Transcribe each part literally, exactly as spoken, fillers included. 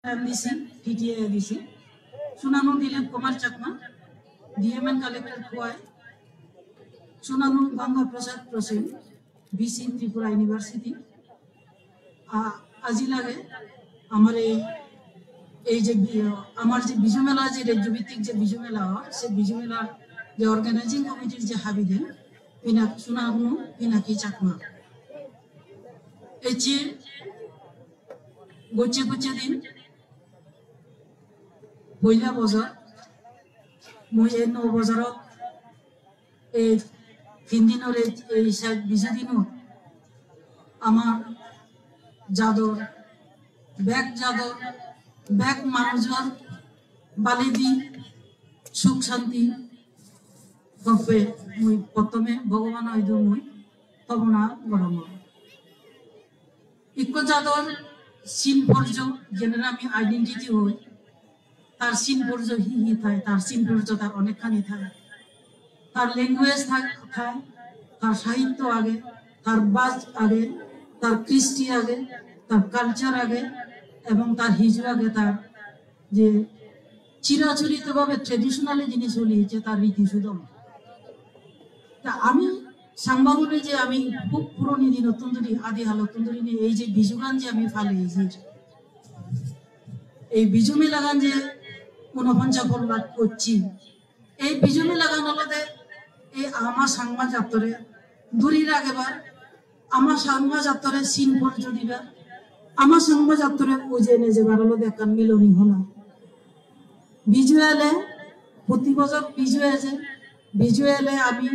M D C, T T A A D C, Sunanu Dilip Kumar Chakma, D M and Collector Khowai, Sunanu Ganga Prasad Prasen, V C Tripura University. আ-, আজি লাগে আমার এই, এই যে বি-, আমার যে বিজু মেলা, যে রাজ্যভিত্তিক যে বিজু মেলা হয়, সে বিজু মেলার যে অর্গানাইজিং কমিটির যে হাবিদেন, পিনাক-, সুনাগনু পিনাকি চাকমা। এই যে গচ্চে গচ্চে দিন, পয়লা বছর, মই এই ন বছরত, এই তিন দিনর এই, এই সাত বিজু দিনও আমার জাদর, ব্যাক জাদর, ব্যাক মানুষর বালিদি সুখ শান্তি হবে। মই প্রথমে ভগবান হয়তো মই কামনা করম। Ikko jador sin porjo, jenere ami identity hoi, tar sin porjo hi hi thai, tar sin porjo tar onekkani thai. Tar language thai, thai, tar sahitto age, tar baj age, tar kristi age, tar culture age, ebong tar hiju age, tar je চিরাচরিতভাবে traditionally যিনি চলি এসেছে তার রীতি সুদম। তা আমি সাংবাগুনে যে আমি খুব পুরোনো দিনত্তন ধরি, আদি হালত্তন ধরি নিয়ে এই যে বিজুগান যে আমি ফালে এই যে এই বিজু মেলাগান যে ঊনপঞ্চাশ লাখ করছি, এই বিজু মেলাগান হলতে এই আমার সাংমা জাতরে দূরে রাখেবার ama sangma jattore sin porjo diba, ama sangma jattore ujei nejebar olode ekkan miloni hona. Biju ele, proti bojor Biju eje, Biju ele ami,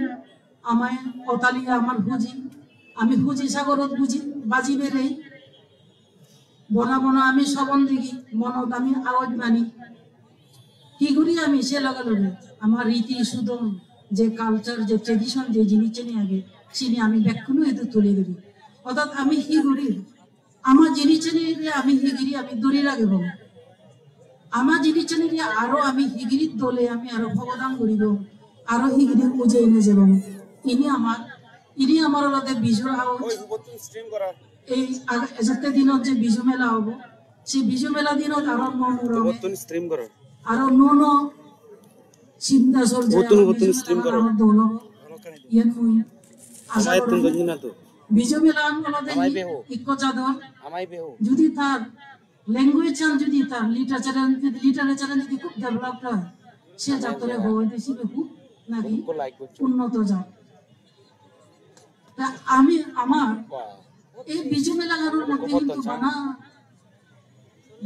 amai otali amar huji, ami huji sagorot buji, baji berei, bona bona ami sobon degi, monot ami aoj mani. Hi guri ami se loge loge amar riti sudom, je culture, je tradition, je jinisani age, sini ami bekkune idu tuli duri. Orthat ami hi guri, ama jinisani re ami hi guri ami duri ragibo. Ama jinisani re aro ami hi guri dole ami aro pogodang guribo, aro hi guri ujei nejebo. Ini amar, ini amar olode Bijur aoj. Ei ag-, ejette dinot je Biju mela obo, se Biju mela dinot aro nuo nuo ronge, ubottun stream goro, aro nuo nuo chinta sorje, ubottun, ubottun stream goro, aro dol obo. Iyen mui aja gorong. Biju mela an olode ikko jador, judi tar language an, judi tar literature an, judi literature an judi khub develop oi, se jattore hoi de sibe khub naki unnoto jat. Ta ami amar ei Biju mela ganor moddhe hintu bana,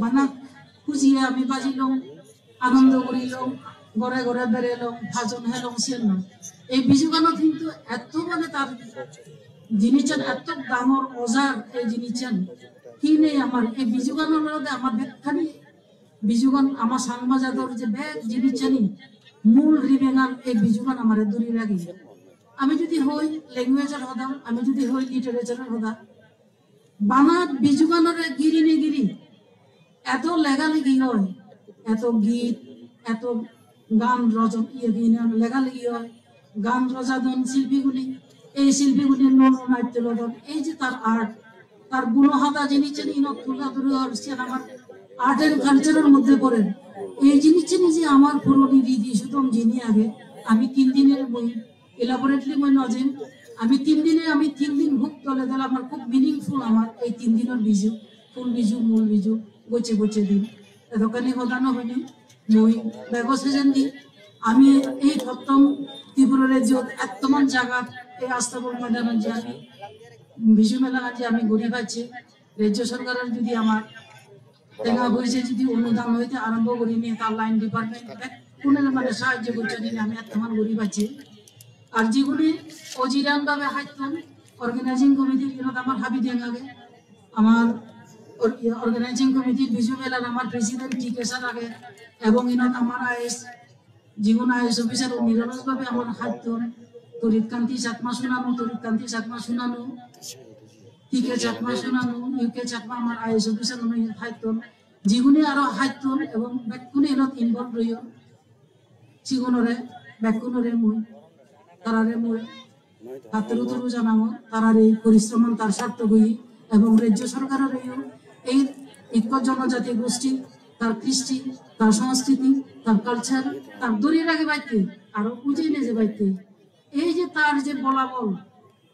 bana hujiye ami bajilong, anondo gorilong, gore gore berelong, bhajon helong, siyen noi. Ei Biju ganot hintu etto mane tar jinissan etto dangor ojar, ei jinissan hi nei amar, ei Biju ganor olode amar bekkani Bijugan ama Changma jador je bek jinisani mul ribengan, ei Bijugan amare duri ragi. Ami jodi hoi language-or hoda, ami jodi hoi literature-or hoda, bana Bijuganore giri ne giri eto lega legi oi, eto git, eto gan rojon, iye gine lega legi oi, gan rojadon silpigune, ei silpigune nuo nuo nat tulodon, ei je tar art, tar buno hada jinisani inot tula tuli or siyan amar art and culture-or moddhe pore. Ei jinisani je amar puroni ridi sudom jini age, ami tin dinor mui elaborately mui no jim, ami tin dine, ami tin din hub dole dole amar hub meaningful amar ei tin dinor Biju, phul Biju, mul Biju, gocche gocche din. Edokkani hoda no hoinei, mui bego sejendi, ami ei prottom Tripura rajyot ettoman jagat ei Astabol moidanot je ami Biju mela je ami guri pacchi, rajyo sorkaror jodi amar tenga poije jodi onudan hoite arombho gurinei tar line department bekkunore mane sahajjo gocche dinei ami ettoman guri pacchi. Ar jigune ojiran bhabe hatton, organizing committee-r inot amar Habi Deng age, amar or-, organizing committee-r Biju melar amar president T K sir age, ebong inot amar I A S, jigun I A S officer o niroloj bhabe amar hatton, Torit Kanti Chakma Sunanu, Torit Kanti Chakma Sunanu, T K Chakma Sunanu, U K Chakma amar I A S officer uno hatton, jigune aro hatton ebong bekkune inot involve oyon. Sigunore, bekkunore mui, tarare mui patturu turu janangor, tarar ei porishroman tar sarthok oye, ebong rajyo sorkaroreyo ei Ikko jonojati gosti, tar kristi, tar sanskriti, tar culture, tar dhori ragebatte, aro ujei nejebatte, ei je tar je bolabol,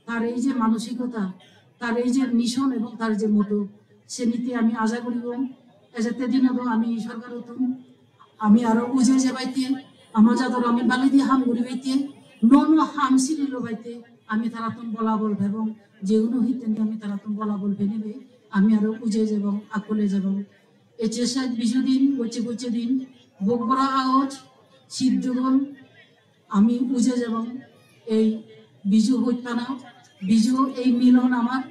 tar ei je manosikota, tar ei je mission ebong tar je motto, senite ami aja guribong, ejette dinot ami sorkarottun ami aro ujei jebatte, ama jador ami baledi ham guribatte, nuo nuo ham siri lobatte, ami tarattun bolabol pebong, je hono hittedi ami tarattun bolabol penibe, ami aro ujei jebong, akole jebong. Ecche sej Biju din, gocche gocche din, bok bora aoj, siddugun, ami ujei jebong ei Biju hojpana, Biju ei milon amar,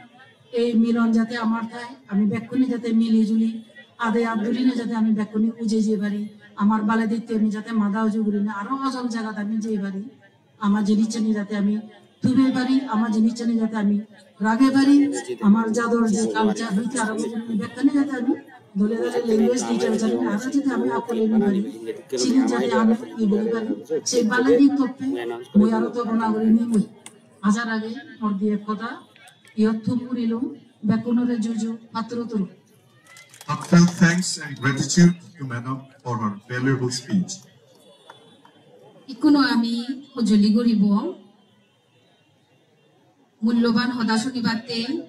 ei milon jate amar thai, ami bekkune jate mili juli, ade at durinei jate ami bekkune ujei jei pari, amar baleditte ami jate mada uju gurinei aro ojol jagat ami jei pari, ama jinissani jate ami tubei pari, ama jinissani jate ami ragei pari, amar jador je culture hoite arambo gurinei bekkani jate ami dole dole language teacher jani aro jate ami akole ni pari, sini jate ami iboli pari, se baledi toppe mui aro to bona gurinei mui aja ragei mor di ek hoda iyot thum gurilung, bekkunore juju, patturu turu. Heartfelt thanks and gratitude to Madam for her valuable speech. Ikkunu ami hojoli guribong. Mulloban hoda sunibatte,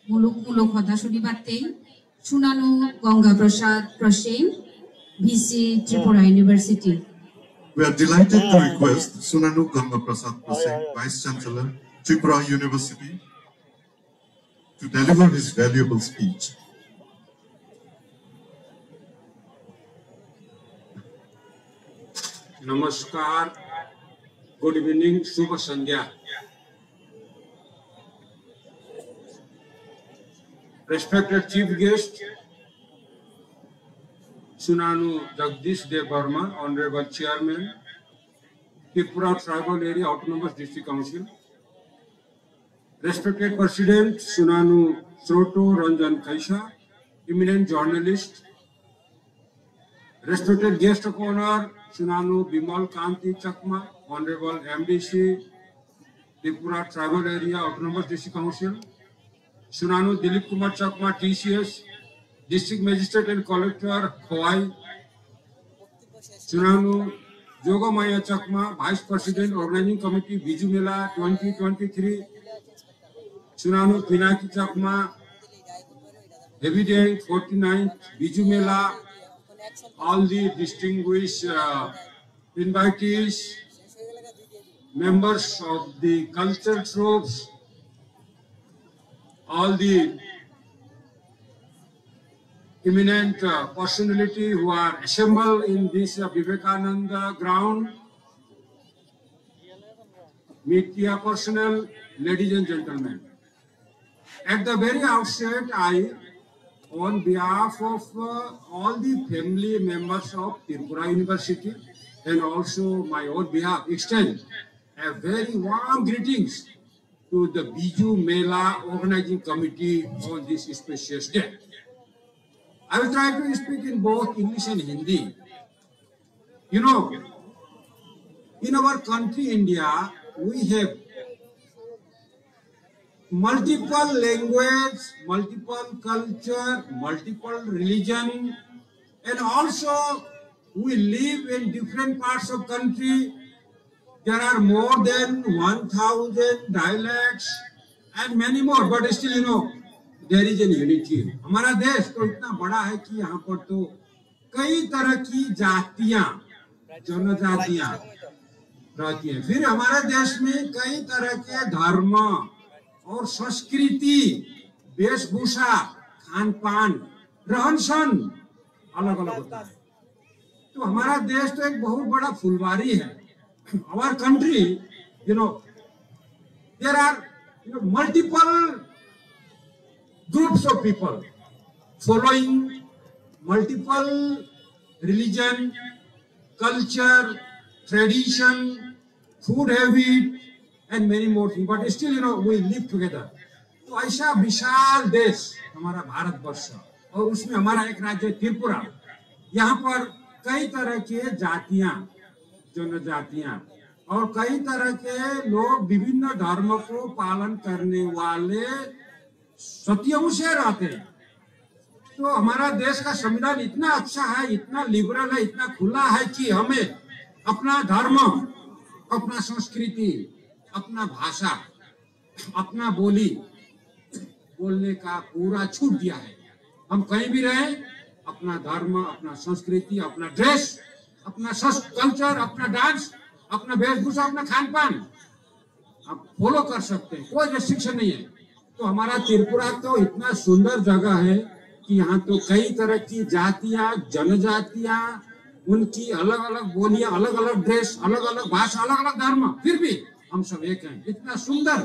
muluk muluk hoda sunibatte, Sunanu Ganga Prasad Prosing, V C Tripura University. We are delighted to request Sunanu Ganga Prasad Prosing, Vice Chancellor, Tripura University, to deliver his valuable speech. Namaskar, good evening, Shubh Sandhya. Respected Chief Guest, Sunanu Jagdish Debbarma, Honorable Chairman, Tripura Tribal Area Autonomous District Council, respected President Sunanu Sroto Ranjan Kaisa, eminent journalist, respected guest of honor Sunanu Bimal Kanti Chakma, Honorable M D C, Tripura Tribal Area Autonomous District Council, Sunanu Dilip Kumar Chakma, T C S, District Magistrate and Collector, Khowai, Sunanu Jogamaya Chakma, Vice President, Organizing Committee, Biju Mela twenty twenty-three, Sunanu Pinaki Chakma, Evident forty-ninth Biju Mela, all the distinguished, uh, invitees, members of the culture troupes, all the eminent, uh, personality who are assembled in this, uh, Vivekananda ground, media personnel, ladies and gentlemen. At the very outset, I, on behalf of, uh, all the family members of Tripura University and also my own behalf, extend a very warm greetings to the Biju Mela Organizing Committee on this specious day. I will try to speak in both English and Hindi. You know, in our country India, we have multiple language, multiple culture, multiple religion, and also we live in different parts of country. There are more than one thousand dialects and many more, but still, you know, there is an unity. हमारा देश तो इतना बड़ा है कि यहाँ पर तो कई तरह की जातियां, जनजातियां रहती हैं। फिर हमारे देश में कई तरह के धर्म और संस्कृति, वेशभूषा, खान पान, रहन सहन अलग अलग होता है। तो हमारा देश तो एक बहुत बड़ा फुलवारी है। Our country, you know, there are, you know, multiple groups of people following multiple religion, culture, tradition, food habit, and many more things. But still, you know, we live together. तो ऐसा विशाल देश हमारा भारतवर्ष और उसमें हमारा एक राज्य त्रिपुरा, यहाँ पर कई तरह के जातियां, जनजातियां और कई तरह के लोग विभिन्न धर्म को पालन करने वाले सदियों से रहते हैं। तो हमारा देश का संविधान इतना अच्छा है, इतना लिबरल है, इतना खुला है कि हमें अपना धर्म, अपना संस्कृति, अपना भाषा, अपना बोली बोलने का पूरा छूट दिया है। हम कहीं भी रहें, अपना धर्म, अपना संस्कृति, अपना ड्रेस, अपना कल्चर, अपना डांस, अपना वेशभूषा, अपना खान पान आप फॉलो कर सकते हैं, कोई रेस्ट्रिक्शन नहीं है। तो हमारा त्रिपुरा तो इतना सुंदर जगह है कि यहाँ तो कई तरह की जातियाँ, जनजातियाँ, उनकी अलग अलग बोलियाँ, अलग अलग ड्रेस, अलग अलग भाषा, अलग अलग धर्म, फिर भी हम सब एक हैं। इतना सुंदर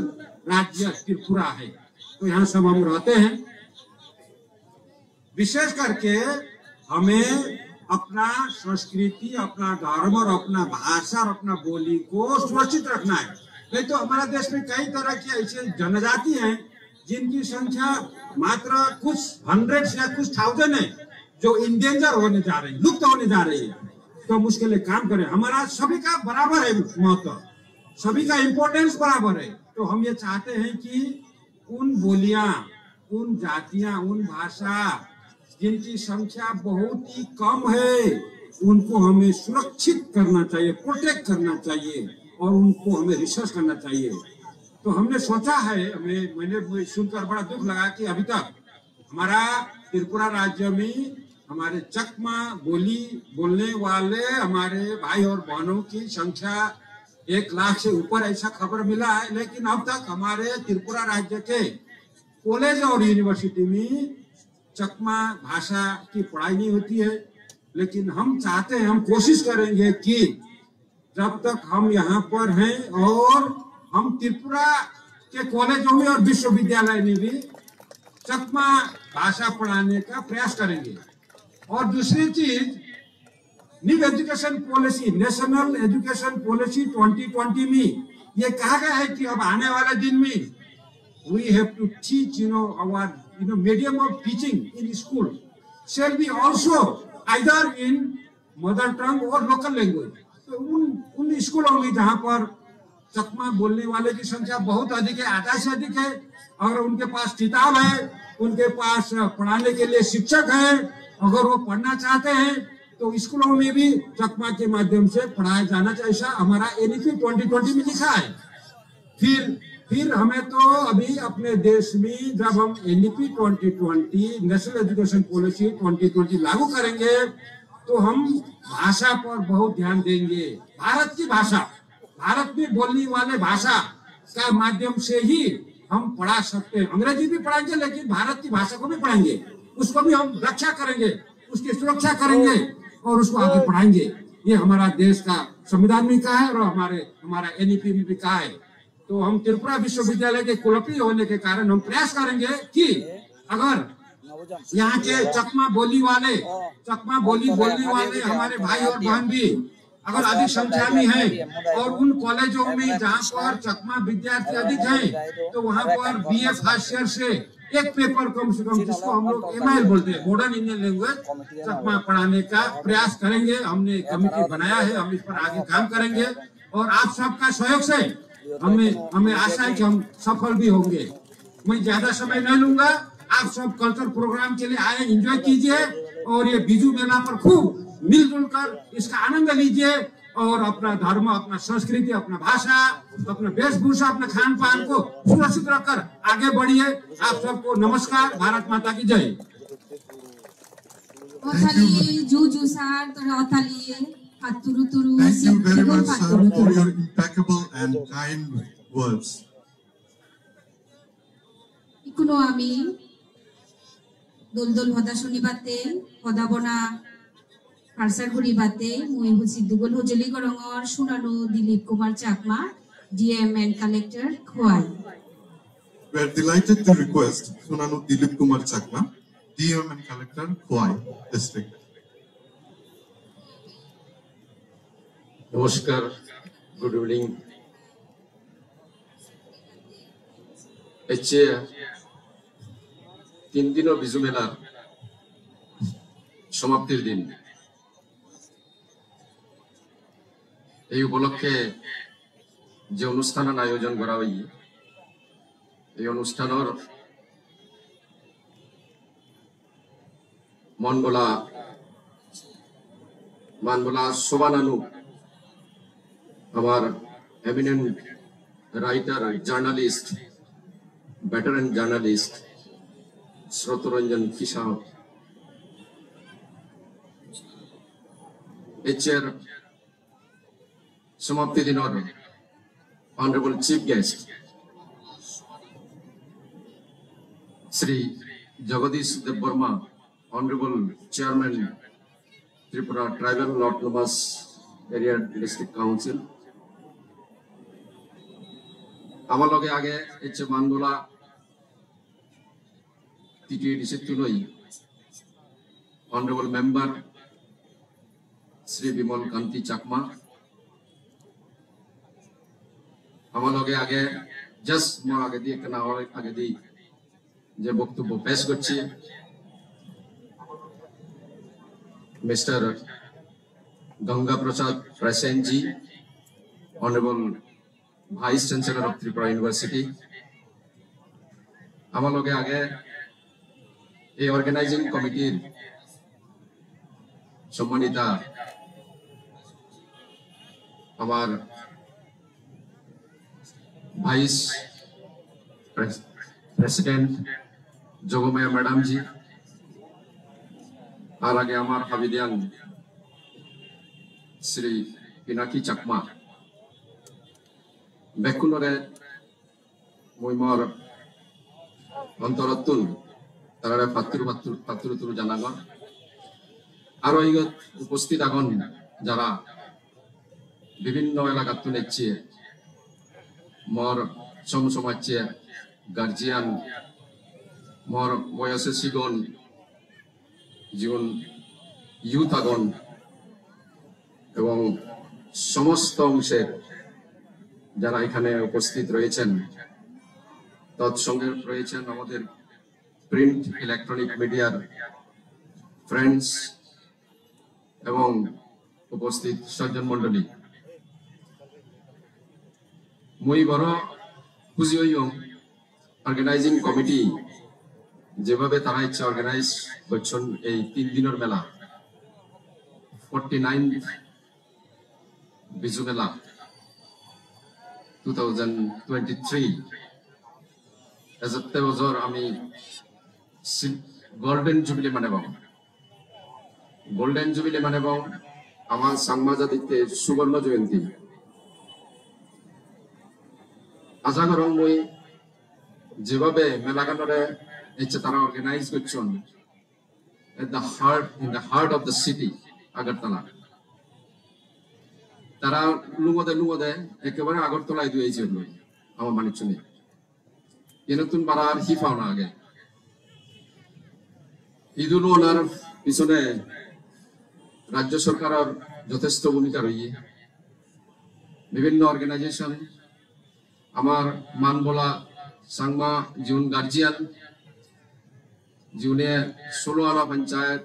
राज्य त्रिपुरा है। तो यहाँ सब हम रहते हैं। विशेष करके हमें अपना संस्कृति, अपना धर्म और अपना भाषा और अपना बोली को सुरक्षित रखना है। नहीं तो हमारा देश में कई तरह की ऐसी जनजाति हैं जिनकी संख्या मात्र कुछ हंड्रेड या कुछ थाउजेंड है, जो इंडेंजर होने जा रही, लुप्त होने जा रही है। तो हम उसके लिए काम करें। हमारा सभी का बराबर है महत्व, सभी का इम्पोर्टेंस बराबर है। तो हम ये चाहते हैं कि उन बोलियां, उन जातियां, उन भाषा जिनकी संख्या बहुत ही कम है, उनको हमें सुरक्षित करना चाहिए, प्रोटेक्ट करना चाहिए और उनको हमें रिसर्च करना चाहिए। तो हमने सोचा है, हमें, मैंने, मुझे सुनकर बड़ा दुख लगा कि अभी तक हमारा त्रिपुरा राज्य में हमारे चकमा बोली बोलने वाले हमारे भाई और बहनों की संख्या एक लाख से ऊपर, ऐसा खबर मिला है। लेकिन अब तक हमारे त्रिपुरा राज्य के कॉलेज और यूनिवर्सिटी में चकमा भाषा की पढ़ाई नहीं होती है। लेकिन हम चाहते हैं, हम कोशिश करेंगे कि जब तक हम यहाँ पर हैं और हम त्रिपुरा के कॉलेजों में और विश्वविद्यालय में भी चकमा भाषा पढ़ाने का प्रयास करेंगे। और दूसरी चीज, new education policy, national education policy twenty twenty में ये कहा गया है कि अब आने वाले दिन में we have to teach, you know, our, you know, medium of teaching in school shall be also either in mother tongue or local language। तो उन उन स्कूलों में जहाँ पर चकमा बोलने वाले की संख्या बहुत अधिक है, आधा से अधिक है, अगर उनके पास किताब है, उनके पास पढ़ाने के लिए शिक्षक है, अगर वो पढ़ना चाहते हैं तो स्कूलों में भी चकमा के माध्यम से पढ़ाया जाना चाहिए, ऐसा हमारा एनईपी ट्वेंटी ट्वेंटी में लिखा है। फिर फिर हमें तो अभी अपने देश में जब हम NEP twenty twenty, national education policy twenty twenty लागू करेंगे तो हम भाषा पर बहुत ध्यान देंगे। भारत की भाषा, भारत में बोलने वाले भाषा का माध्यम से ही हम पढ़ा सकते हैं। अंग्रेजी भी पढ़ाएंगे, लेकिन भारत की भाषा को भी पढ़ाएंगे, उसको भी हम रक्षा करेंगे, उसकी सुरक्षा करेंगे और उसको आगे पढ़ाएंगे। ये हमारा देश का संविधान में कहा है और हमारे हमारा एनईपी में भी कहा है। तो हम त्रिपुरा विश्वविद्यालय के कुलपति होने के कारण हम प्रयास करेंगे कि अगर यहाँ के चकमा बोली वाले, चकमा बोली बोलने वाले हमारे भाई और बहन भी अगर अधिक संख्या में हैं और उन कॉलेजों में जहाँ पर चकमा विद्यार्थी अधिक हैं, तो वहाँ पर बीए फर्स्ट ईयर से एक पेपर कम से कम, जिसको हम लोग एमआईएल बोलते हैं, मॉडर्न इंडियन लैंग्वेज, चकमा पढ़ाने का प्रयास करेंगे। हमने कमेटी बनाया है, हम इस पर आगे काम करेंगे और आप सबका सहयोग से हमें हमें आशा है कि हम सफल भी होंगे। मैं ज्यादा समय नहीं लूंगा, आप सब कल्चर प्रोग्राम के लिए आए, एंजॉय कीजिए और ये बिजू मेला पर खूब मिलजुल कर इसका आनंद लीजिए और अपना धर्म, अपना संस्कृति, अपना भाषा, अपना वेशभूषा, अपना खान पान को सुरक्षित रखकर आगे बढ़िए। आप सबको नमस्कार, भारत माता की जय। Othali, ju ju sir, tore othali, patturu turu, Thank you very much, sir, for your impeccable and kind words. Ikkunu ami dol dol hoda sunibatte, hoda bona parsar guribatte, mui husi dugol hojoli gorongor Sunanu Dilip Kumar Chakma, D M and Collector, Khowai. We are delighted to request Sunanu Dilip Kumar Chakma, D M and Collector, Khowai District. নমস্কার, good evening. এচ্ছে তিন দিনও বিজু মেলার সমাপ্তির দিন। এই উপলক্ষে যে অনুষ্ঠানর আয়োজন করা হয়েছে, এই অনুষ্ঠানর Manbola, Manbola Sobhananu, amar eminent writer, journalist, veteran journalist, Srotoranjan Kishore. Eccher somapti dinor Honorable Chief Guest, Shri Jagadish Debbarma, Honorable Chairman, Tripura Tribal Autonomous Area District Council. Ama loge age ecche Manbola T T A D C tun oi, Honorable Member Shri Bimal Kanti Chakma. Ama loge age, just mor agedi, ekkena hor agedi je boktobbo pesh gocche, Mister Ganga Prasad Prasenji, Honorable Vice Chancellor of Tripura University. Ama loge age ei organizing committee-r sommanita amar Vice Pres-, President Jogomaya Madam ji, ar age amar habidiyan Shri Pinaki Chakma. Bekkunore mui mor ontorottun tarare patturu, patturu, patturu turu janangor. Aro iyot uposthit agon jara bibhinno elakattun ecche, mor som somajje guardian, mor boyose sigon, jigun youth agon, এবং সমস্ত অংশের যারা এখানে উপস্থিত রয়েছেন, তৎসঙ্গে রয়েছেন আমাদের প্রিন্ট ইলেকট্রনিক মিডিয়ার ফ্রেন্ডস এবং উপস্থিত সজ্জন মণ্ডলী। Mui boro huji oyong organizing committee jebhabe tara ecche organize gocchon ei tin dinor mela, forty ninth Biju Mela two thousand twenty-three. Ejotte bojor ami si-, Golden Jubilee manebong. Golden Jubilee manebong, ama Changma jaditte Suborno Jayanti. Aja gorong mui jebhabe melaganore ecche tara organize gocchon, at the heart, in the heart of the city, Agartala. Tara lungode lungode ekkebare Agartala idu eje loi, ama manuchchune. Iyenottun bara ar hi paona age? Idu luonar pisone rajyo sorkaror jothesto bhumika roye. Bibhinno organization, amar Manbola Changma jiun guardian, jiune solo ana panchayat,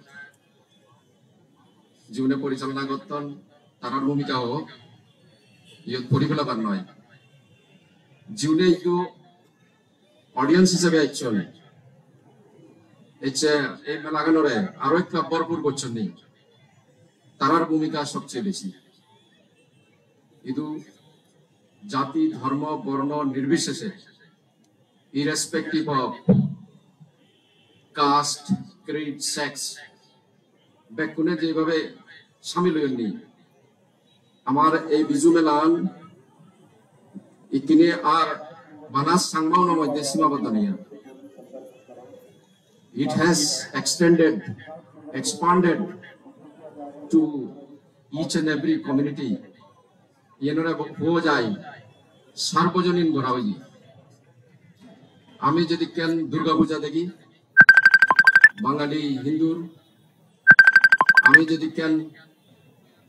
jiune porichalona gotton, tarar bhumika o iyot pori pelabar noi. Jiune idu audience hisebe ecchon, ecche ei melaganore aro ekka bhorpur gocchon ni, tarar bhumika sobcheye besi. Idu jati, dhormo, borno nirbisheshe, irrespective of caste, creed, sex, bekkune jebhabe samil oyonni. Amar ei Biju melan ikkine ar bana Changma unor moddhe simaboddo nei. It has extended, expanded to each and every community. Iyenore bo-, bo jai sarbojonin gora oye. Ami jedikken Durga Puja degi, Bangali Hindur, ami jedikken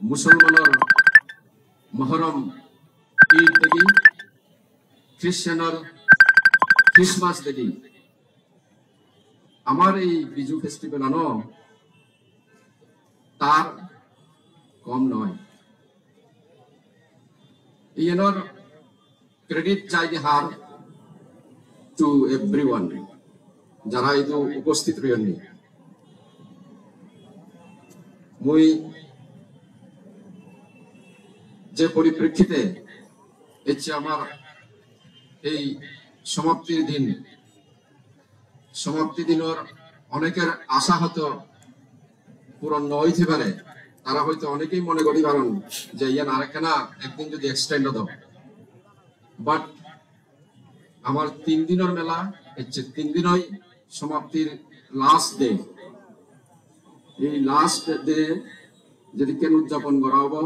Musolmanor Mohorom Eid degi, Christianor Christmas degi, amar ei Biju festival ano tar kom noi. Iyenor credit jaide har to everyone, jara idu uposthit royonni. Mui je poriprekkite ecche amar ei somaptir din, somapti dinor oneker asha hoyto puron no oite pare, tara hoyto onekei mone gori paron je iyan arekkena ekdin jodi extend odo, but amar tin dinor mela, ecche tin dinoi somaptir last day. Ei last day jedikken udjapon gora obo,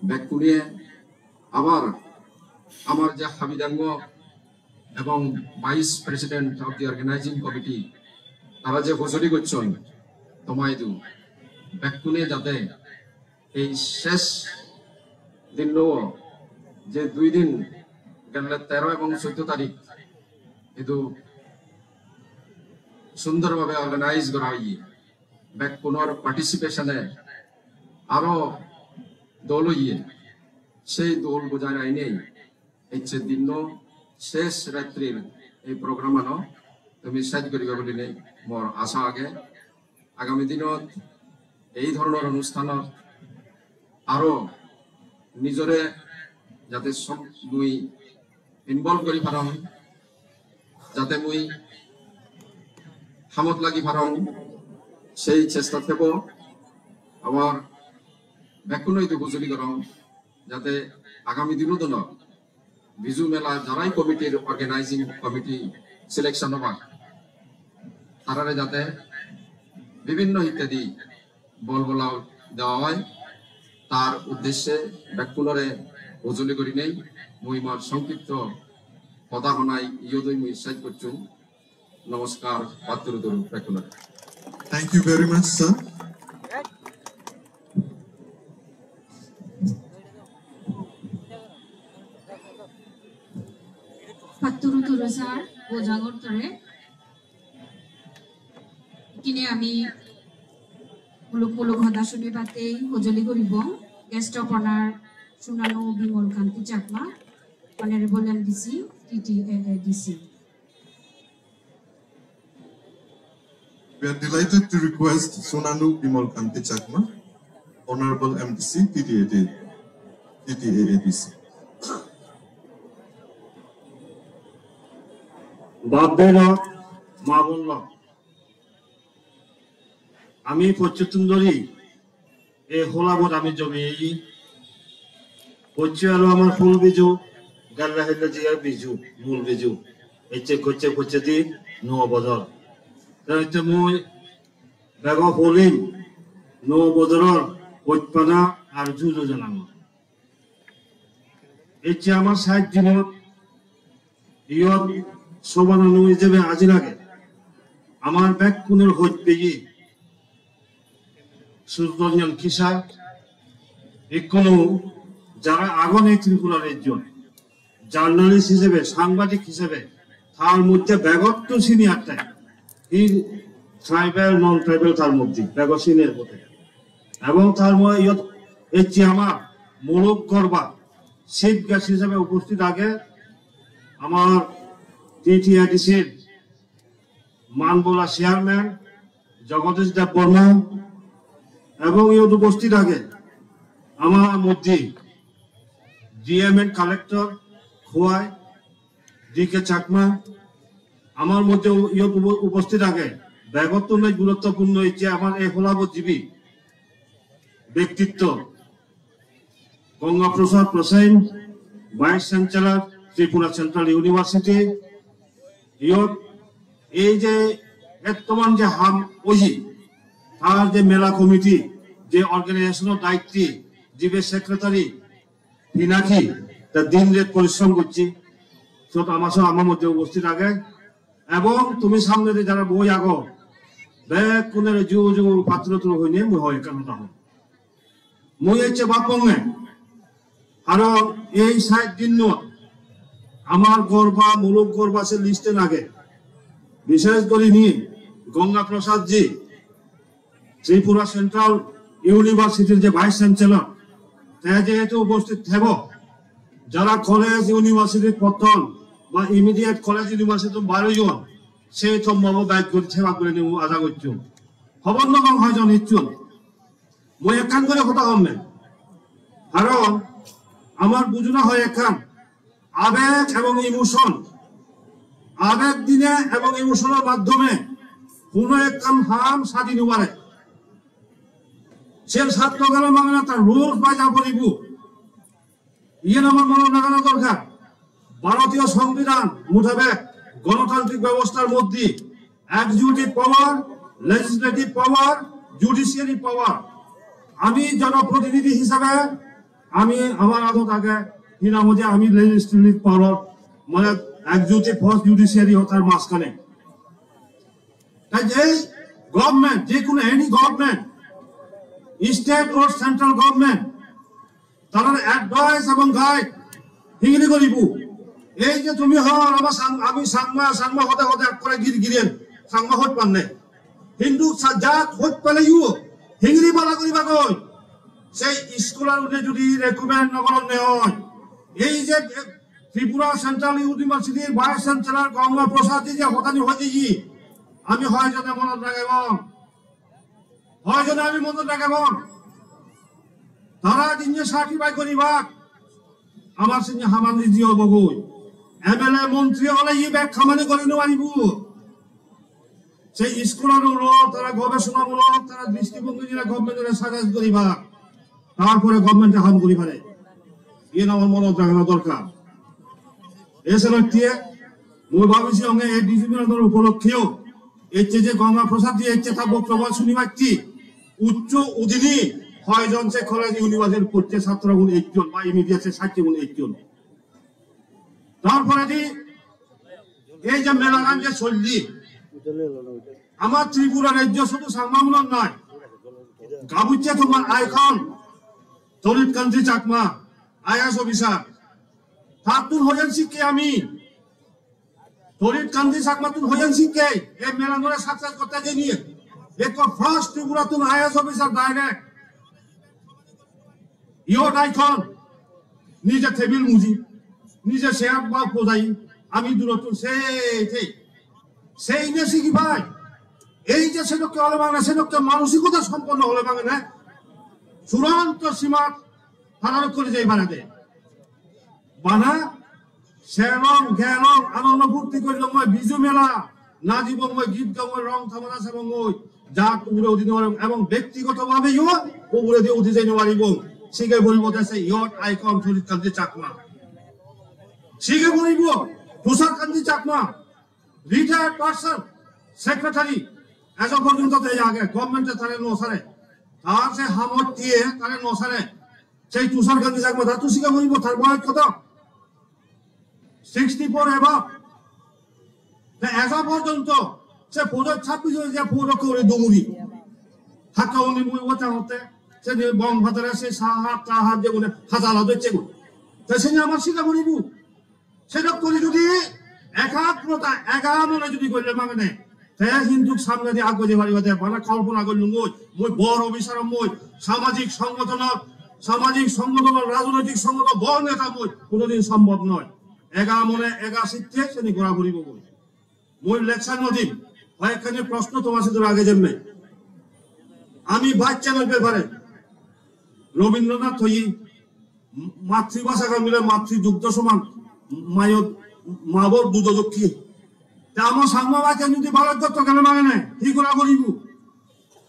bekkune abar amar je habidango ebong Vice President of the Organizing Committee, tara je hojoli gocchon, toma idu bekkune jate ei ses dinno, je dui din gelle tero ebong soddo tarik, idu sundor bhabe organize gora oye, bekkunor participation-e aro dol oye, sei dol bojai rainei ecche dinno ses ratrir ei program ano tumi sej goriba bulinei mor asha age. Agami dinot ei dhoronor onusthanot aro nijore jate som-, mui involve gori parong, jate mui hamot lagi parong, sei chesta thebo. Amar bekkuno idu hojoli gorong, jate agami dinot ono Biju Mela jarai committee-r, organizing committee selection obak, tarare jate bibhinno hittedi bol bolao dewa oi, tar uddeshye bekkunore hojoli gurinei mui mor songkipto hoda honai iyot oi mui sej gocchung. Namaskar, patturu turu bekkunore. Thank you very much, sir. Patturu turu sir, bojangor tore. Ikkine ami muluk muluk hoda sunibatte hojoli guribong guest of honor Sunanu Bimal Kanti Chakma, Honorable M D C, T T A A D C. We are delighted to request Sunanu Bimal Kanti Chakma, Honorable M D C, T T A D, T T A A D C. Bap bhei lok, ma bon lok, ami pocchotun dhori ei holabot ami jomi eyi. Pocchu elo amar phul biju, galla hella jiya biju, mul biju. Ecche kocche pocche di nuo bojor. Te ecche mui bego phulim nuo bojoror hojpana ar juju janangor. Ecche amar sait dinot iyot sobananu ijebe ajir age. Amar bekkunor hoj peye Surjranjan Kisa, ikkunu jara agon ei Tripura rejjot, journalist hisebe, sangbadik hisebe, tar moddhe begottun senior te. Hi tribal, non tribal tar moddhe, bego senior bote. Ebong tar moddhe iyot ecche amar muluk gorba chief guest hisebe uposthit age amar T T A D C-r manbola chairman Jagadish Debbarma, ebong iyot uposthit age amar moddhe D M and collector Khowai, D K Chakma, amar moddhe iyot upo-, uposthit age, begottun bej guruttopurno ecche amar ei holabot jibi bektitto, Ganga Prasad Prasen, Vice Chancellor, Tripura Central University, iyot ei je ettoman je ham oye, tar je mela committee, je organization-or daitti, jibe secretary, Pinaki, te din ret porishrom gocche, sot ama so ama moddhe uposthit age, ebong tumi samnedi jara boi ago, bekkunore ju ju patturu turu hoine mui hoi ekkan hoda hoi. Mui ecche bapponge, aro ei sait dinnot amar gorba, muluk gorba se list-e lage, bishesh gori ni Ganga Prasad ji, Tripura Central University-r je Vice Chancellor, te jehetu uposthit thebo, jara college, university-t potton ba immediate college, university-tun bar oyon, sei tommobo bej guri theba guri nibo aja gocchon. Hobor no pang hoijon icchon. Mui ekkan guri hoda hom ne. Karon amar bujona hoi ekkan, abeg ebong emotion, abeg dine ebong emotion-or maddhome hono ekkan ham sadi no pare. Sen satto gelo mangana tar rules baja poribo. Iyen amar monot ragana dorkar. ভারতীয় সংবিধান মোতাবেক গণতান্ত্রিক ব্যবস্থার মধ্যে executive power, legislative power, judiciary power. আমি জনপ্রতিনিধি হিসাবে আমি, আমার আদত আগে হিনামতি আমি লেজিসলেটিভ পাওয়ার, মানে এক্সিকিউটিভ ফার্স্ট, জুডিশিয়ারি হতার মাঝখানে। তাই এই গভর্নমেন্ট, যে কোনো any government, state or central government, তারার অ্যাডভাইস এবং গাইড হিংরি করিব। এই যে তুমি হর আমার সাং-, আমি সাংমা, সাংমা হতে হতে এক করে গির গিরেন, সাংমা হত পারলে। হিন্দু সা-, জাত হত পেলে ইউ হিংরি বালা করিবা কই। সেই স্কুলার উঠে যদি রেকমেন্ড নগর নেয়, এই যে ত্রিপুরা সেন্ট্রাল ইউনিভার্সিটির ভাইস চ্যান্সেলর গঙ্গা প্রসাদ জি যে হতানি হয়েছে কি, আমি হয় জনে মনে রাখব। Hoyjon ami modot ragibong. Tara jinne sacrifice guribak, amar sinne hamani jiye obo goi. M L A montri ole ye bek hamani gori no paribo. Sei school-or ulo tara gobesona mulok, tara dristibhongi nile government-ore suggest guribak. Tar pore government-e ham guri pare. Iyen amar modot ragana dorkar. Ei senotte mui bhabichi onge ei Digi Melanor upolokkheyo ecche je Ganga Prasad ji ecche ta boktobbo suni pacchi, uccho udini hoijon se college university-r pocche chatrogun ejjon ba M B B S-e sacchegun ejjon. Tar poredi ei je melagan je solli, amar Tripura rajyo sudu Changmagunor noi, gabucche tomar icon Torit Kanti Chakma, I A S officer. Tattun hoiyan sikke ami. Torit Kanti Chakmattun hoiyan sikke. Ei melanore success gotte jeinei. Ekko first Tripurattun I A S officer direct. Youth icon. Nije table muji. Nije chair ba pojai. Ami durottun sei thei. Sei ne sigi pai. Ei je sedokke ole mane, sedokke manosikota somponno ole mane, churanto simat parar gori jei parede. Bana selong, gelong, anonno furti gorilong, mui Biju mela, najibong, mui git gabong, rong tamasa sebong, mui jat ugure udi no paribong, ebong bektigoto bhabeyo uguredi udi jei no paribong. Sige poribo de se youth icon Torit Kanti Chakma. Sige poribo Tushar Kanti Chakma. Retired person, secretary, ejo porjonto te age, government-e tare no sare. Tar se hamot diye tare no sare. Sei Tushar Kanti Chakma, tar to siga poribo, tar boyos hoto? Sixty-four above. Te ejo porjonto se podo chabbish oi je podo kore dumuri. Hakka uni mui ota hote, se ni bom hatare se sahat tahat je gune hatala docche gun. Te se ni amar siga poribo. Sedok guri judi ekagrota, ega mone judi golle mangene, te hintu samnedi agoi jei paribo de, bana kolpona gollung goi, mui bor obisar om goi, samajik songothonor, samajik songothonor, rajnoitik songothonor bor neta mui, konodin sombhob noi. Ega mone, ega sitte seni gora puribo goi. Mui lecture no dim, hoyekkani proshno tomar sidu rage jemme. Ami bachchanor bepare Robindranath hoye, মাতৃভাষা কামিলে মাতৃদুগ্ধ সমান, মায়ত, মাবর দুধ দক্ষী। Te ama Changma bachchan judi Bharat jotto gele mangene, hi gora poribo?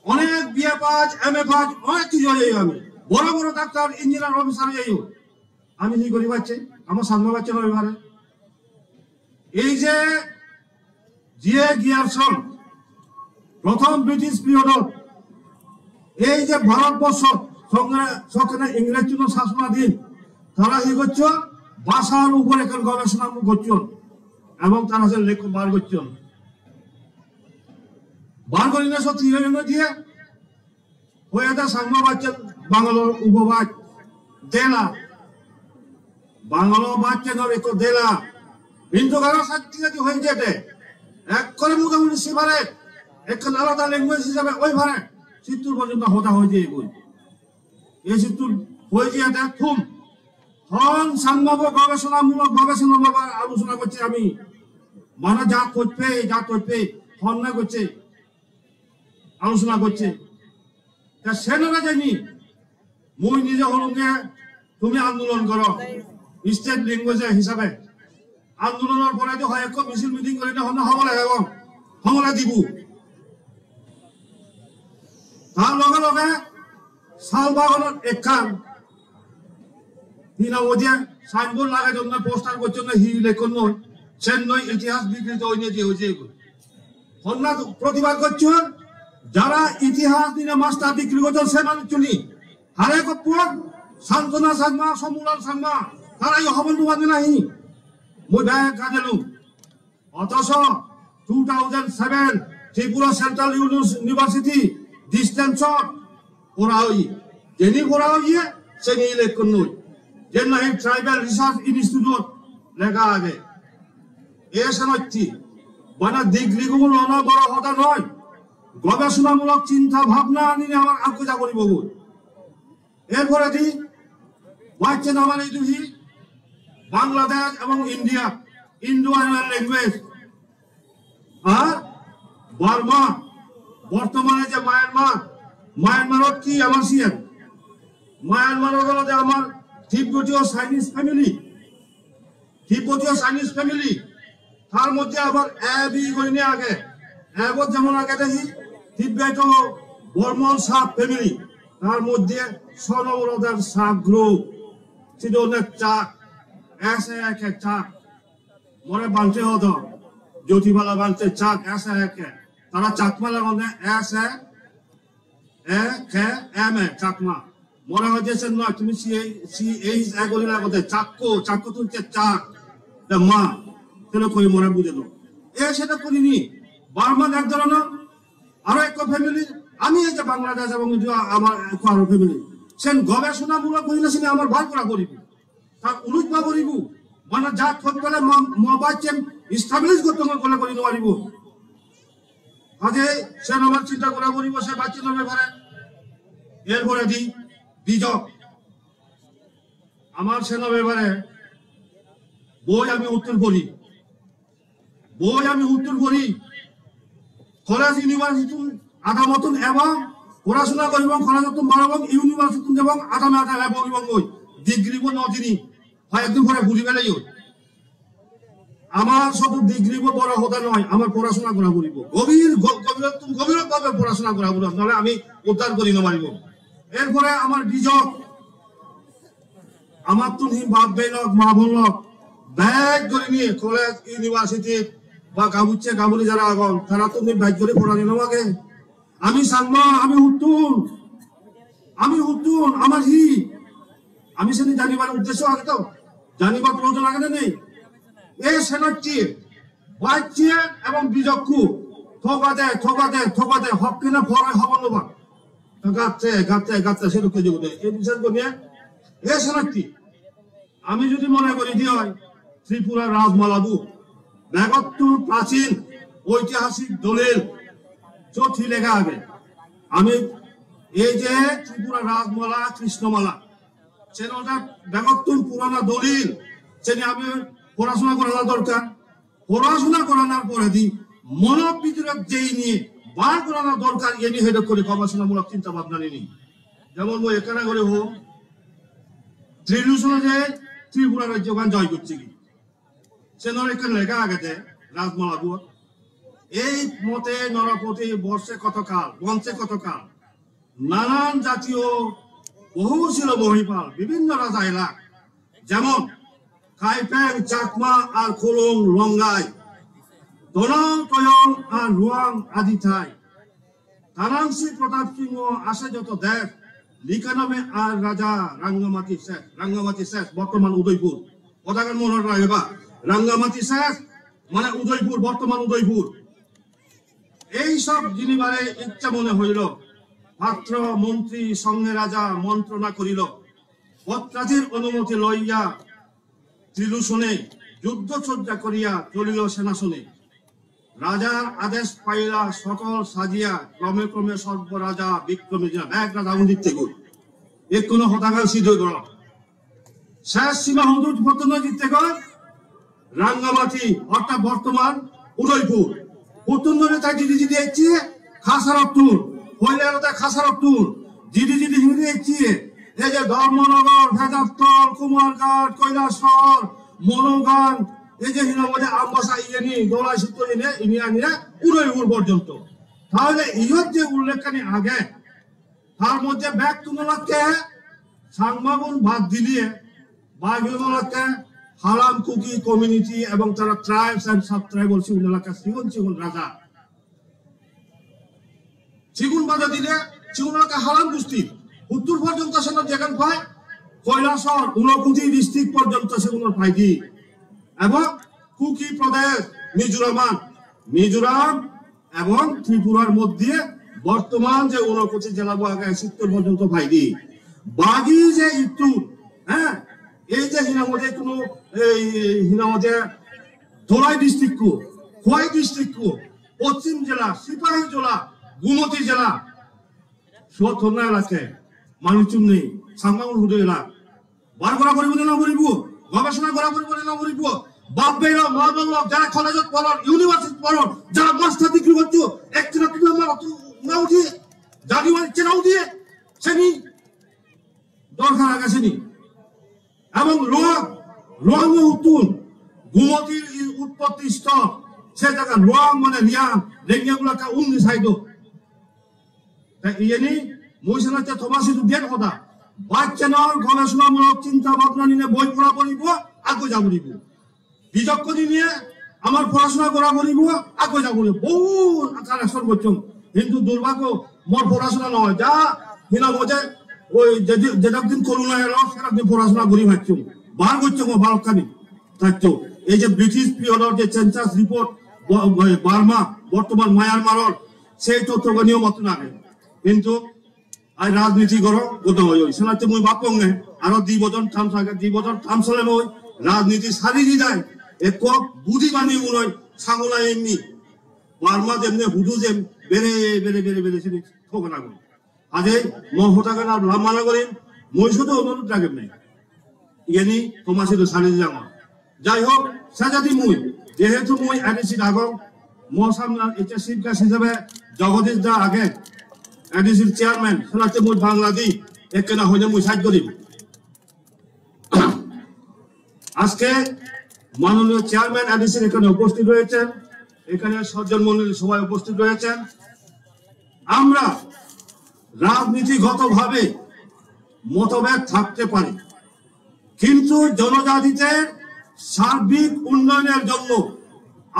Onek B A pass, M A pass, onek hissu oi ami. Boro boro doctor, engineer, officer oi ami. Hi gori pacchi? Ama Changma bachchan oi pare. Ei je J A Grierson, prothom British period-ot ei je Bharatborshot songre-, sokkene Ingrejuno sasonadhin, tara hi gocchon? Bhashar upor ekkan gobesona gocchon ebong tara se lekko bar gocchon. Bar gorinei sot hi hoyonne diye? Hoyede Changma bachchan Bangalor upobhaj dela. Bangalor bachchanor ekko dela. Hintu aro sat thik age hoye jede. Ekkore motamuti se pare. Ekkan alada language hisabe oi pare. Sittur porjonto hoda hoye jeyegoi. Ei sittur hoye jeyede thum. Hon Changmabo gobesonamulok bhabe Changmabo alochona gocche ami. Mane jat hochpe, jat hochpe, hon na gocche. Alochona gocche. Ta senora jani, mui nije holunge tumi andolon goro, state language hisabe. Andolonor pore je hoyekko misil meeting gori na honna hobole gego, hobole dibu. Tar loge loge Sal Baganot ekkan hi nang hoide signboard lagei donne, poster gocchonne, hi lekkonnoi, sennoi itihas bikrit oinei je oye ego. Honna protibad gocchon, jara itihas nine master degree gocchon se manuchchuni. Hare koppon, Santona Chakma, Somulan Chakma, tara yo hobor no pande nahi? Mui bek gajelung. Othocho two thousand seven Tripura Central Uni-, University distance-ot pora oye. Jeni pora oye, seni lekkonnoi. Jen nahi Tribal Research Institute-ot lega age. E senotte, bana degree-gun lona boro hoda noi. Gobesonamulok chinta bhabna anine amar aggoja poribo goi. Er poredi bacche namar idu hi Bangladesh ebong India, Indo-Aryan language, ar Burma, bortomane je Myanmar, Myanmarot hi amar siyan? Myanmarot olode amar Tibeto Chinese family. Tibeto Chinese family, tar moddhe abar A B gurinei age. A bot jemon agede hi Tibeto Burman sub family, tar moddhe sono olode sub group. Sidone Chak, S A K Chak. More bhante hodon, Jyotipala bhante Chak, S A K. Tara Chakma lagonde S A A K M A, Chakma. More hoide sen noi, tumi C A, C H A guri lagode, Chakko, Chakko tun che Chak, de ma, seno koi more buje do. E seta kuri ni, Burma ek dhoronor, aro ekko family, ami ei je Bangladesh ebong India amar ekko aro family. Sen gobesonamulok hoile seni amar bar gora poribo. Tar unuj ba poribo, mane jat hot gole mo, mo bacchen establish gorte gole gori no paribo. Kaje sen amar chinta gora poribo se baccheno bepare. Er poredi Bijok. Amar seno bepare boi ami uttor pori. Boi ami uttor pori. College university-tun adamottun ebong porasona goribong, college-ottun barobong, university-tun jebong, adame adame ebong ebong goi. Degree-bo no dini. Hoyekdin pore puri peleyo. Amar sudu degree-bo boro hoda noi, amar porasona gora poribo. Gobir, go-, gobirottun gobirot bhabe porasona gora poribo, nole ami uddar gori no paribo. Er pore amar Bijok, amattun hi bap bei lok, ma bon lok, bek gori niye college, university ba gabucche gaburi jara agon, tarattun hi bek gori porani no lage? Ami Changma, ami huttun, ami huttun, amar hi? Ami seni janibar uddesho age to, janibar proyojon age na nei? E senotte bacche ebong Bijokku thogade, thogade, thogade, hokke na pore hobor no pan. To gatte, gatte, gatte sedokke jogode. E bisar goniye, e senotte ami jodi mone gori di oi, Tripura Rajmala bo begottun prachin oitihasik dolil, sot hi lega age? Ami ei je Tripura Rajmala, Krishnamala, sen olode begottun purana dolil, seni ami porasona gorana dorkar. Porasona goranar poredi mono bidire jei niye bar gorana dorkar, iyeni hedok gori gobesonamulok chinta bhabna nini. Jemon mui ekkana gori hom, Trilusone je Tripura rajyogan joy gocchegi, senor ekkan lega agede Rajmala buot, "এই পথে নরপতি বর্ষে কতকাল, বংশে কতকাল, নানান জাতীয় বহু ছিল মহিপাল।" বিভিন্ন রাজা এলা, যেমন কাইপেং, চাকমা আর খুলুং লঙ্গাই, দনং তয়ং আর রুয়াং আদি ঠাই। তারাংশী প্রতাপ সিংহ আসে যত দেশ, লিকানামে আর রাজা রাঙ্গামাটি শেষ, রাঙ্গামাটি শেষ, বর্তমান উদয়পুর। কথাটা মনে রাখবা, রাঙ্গামাটি শেষ মানে উদয়পুর, বর্তমান উদয়পুর। এই সব জিনিবারে ইচ্ছা মনে হইল, পাত্র, মন্ত্রী, সঙ্গে রাজা মন্ত্রণা করিল। ভট্টাদির অনুমতি লইয়া ত্রিলোচনে যুদ্ধ সজ্জা করিয়া চলিল সেনাসনে। রাজার আদেশ পাইলা সকল সাজিয়া, ক্রমে ক্রমে সর্ব রাজা বিক্রমে জিয়া। এক রাজা উন্দিত থেকে এক্ষুনো হতাকাল সিদ্ধ হয়ে গেল। শেষ সীমা হুদুদ পর্যন্ত জিততে গেল রাঙ্গামাটি, অর্থাৎ বর্তমান উদয়পুর। পুতুন ধরে তাই জিতে জিতে এসছে খাসারত্তুর, পয়লা তাই খাসারত্তুর, Jidi jidi hingiri ecche, ei je Dharmanagar, Pecharthal, Kumarghat, Kailashahar, Mologan, ei je hinang hoide Ambassa iyeni, Dholai sutto iyeni, ini anire Udaipur porjonto. Tahole iyot je ullekkhani age, tar moddhe bek tunolakke Changmagun bad diliye, bagi olakke Halam Kuki community ebong tara tribes and sub-tribal sigun olakke sigon sigon raja. Sigun bade dile, sigun olakke Halam gusti. Uttor porjonto seno jegan pai, Kailashahar, Unakoti district porjonto sigun pai di. Ebong Kuki Prodesh, Mizoram, Mizoram ebong Tripurar moddhe bortoman je Unakoti jela bo age, sittur porjonto pai di. Bagi je ittu, ha, ei je hinang hoide kono, ei hinang hoide Dholai district ko, Khowai district ko, Poschim jela, Sipahi jela, Gumoti jela, sot honna elake, manuchun nei, Changmagun hudu elak. Bar gora poribo ne no poribo, gobesona gora poribo ne no poribo, bap bhei lok, ma bon lok, jara college-ot poron, university-t poron, jara master degree goccho, ek chena tumi amar otu na udiye, jani wani chena udiye, seni dorkar age seni. Ebong Rowang, Rowang-o uttun, Gumotir i-, utpotti sthol, se jaga Rowang mane Riyang, Rengya gulaka undi side-ot. Te iyeni mui senotte toma sidu diyen hoda. Bachchanor gobesonamulok chinta bhabna nine boi pora poribo, ago ja poribo. Bijokkoni niye amar porasona gora poribo, ago ja poribo. Bohut correction gocchong. Hintu durbhagyo mor porasona noi. Ja hinang hoide oi je, je, jedok din corona elo, sedok din porasona guri pacchong. Bar gocchong o balokkani. Tatto ei je British period-or je census report, Bo-, Bo-, Burma, bortoman Myanmar-or, sei tottogani o mottun age. Hintu ai rajniti goro, goda oi oi. Senotte mui bapponge, aro di bojor term sage, di bojor term sole mui rajniti sari di jai. Ekko budi bani mui sangula emni. Burma jemne hudu jem bere, bere, bere, bere sini thogana goi. Ajei mo hodagan ar lamba no gorim, mui sudu onurot ragem nei. Iyeni toma sidu sari di jangor. Jai hok, sejadi mui, jehetu mui A D C-t agong, mo samne ecche chief guest hisebe Jagadish da age, A D C-r chairman, senotte mui Bangla di ekkena hoine mui saj gorim. আজকে মাননীয় চেয়ারম্যান এডিসির এখানে উপস্থিত রয়েছেন, এখানে সজ্জন মণ্ডলী সবাই উপস্থিত রয়েছেন। আমরা রাজনীতিগতভাবে মতভেদ থাকতে পারে, কিন্তু জনজাতিদের সার্বিক উন্নয়নের জন্য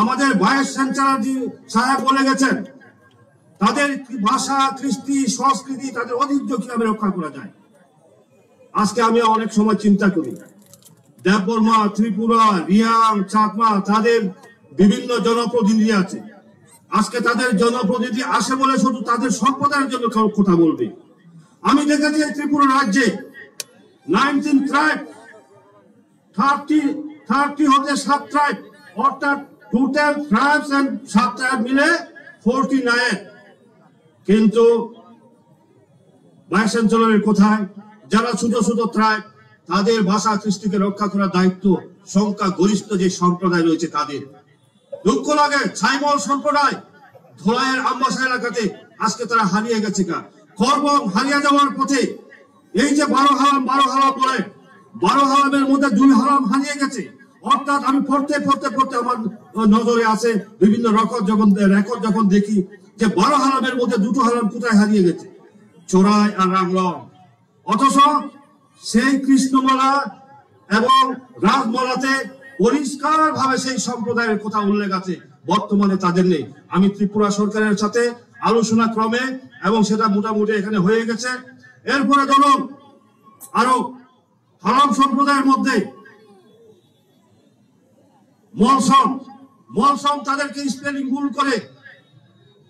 আমাদের ভাইস চ্যান্সেলর জি সাহেব বলে গেছেন, তাদের ভাষা, কৃষ্টি, সংস্কৃতি, তাদের ঐতিহ্য কিভাবে রক্ষা করা যায়। আজকে আমি অনেক সময় চিন্তা করি, দেববর্মা, ত্রিপুরা, রিয়াং, চাকমা, তাদের বিভিন্ন জনপ্রতিনিধি আছে। আজকে তাদের জনপ্রতিনিধি আসে বলে শুধু তাদের সম্প্রদায়ের জন্য কেউ কথা বলবে? আমি দেখেছি এই ত্রিপুরা রাজ্যে নাইনটিন ট্রাইব, থার্টি, থার্টি হতে সাব ট্রাইব, অর্থাৎ total tribes and sub tribe মিলে ফোরটি নাইন। কিন্তু ভাইস চ্যান্সেলরের কথায় যারা ছোট ছোট ট্রাইব, তাদের ভাষা কৃষ্টিকে রক্ষা করার দায়িত্ব সংখ্যাগরিষ্ঠ যে সম্প্রদায় রয়েছে তাদের। দুঃখ লাগে, ছাইমল সম্প্রদায় ধলাইয়ের আমবাসা এলাকাতে আজকে তারা হারিয়ে গেছে গা। করবং হারিয়ে যাওয়ার পথে। এই যে বারো হালাম, বারো হালাম বলে, বারো হালামের মধ্যে দুই হালাম হারিয়ে গেছে। অর্থাৎ আমি পড়তে পড়তে পড়তে আমার নজরে আসে বিভিন্ন রেকর্ড, যখন রেকর্ড যখন দেখি যে বারো হালামের মধ্যে দুটো হালাম কোথায় হারিয়ে গেছে, চোরাই আর রাংলং। অথচ সেই কৃষ্ণমালা এবং রাসমালাতে পরিষ্কারভাবে সেই সম্প্রদায়ের কথা উল্লেখ আছে, বর্তমানে তাদের নেই। আমি ত্রিপুরা সরকারের সাথে আলোচনা ক্রমে, এবং সেটা মোটামুটি এখানে হয়ে গেছে। এরপরে ধরুন আরো হালাম সম্প্রদায়ের মধ্যে মলসম, মলসম তাদেরকে স্পেলিং ভুল করে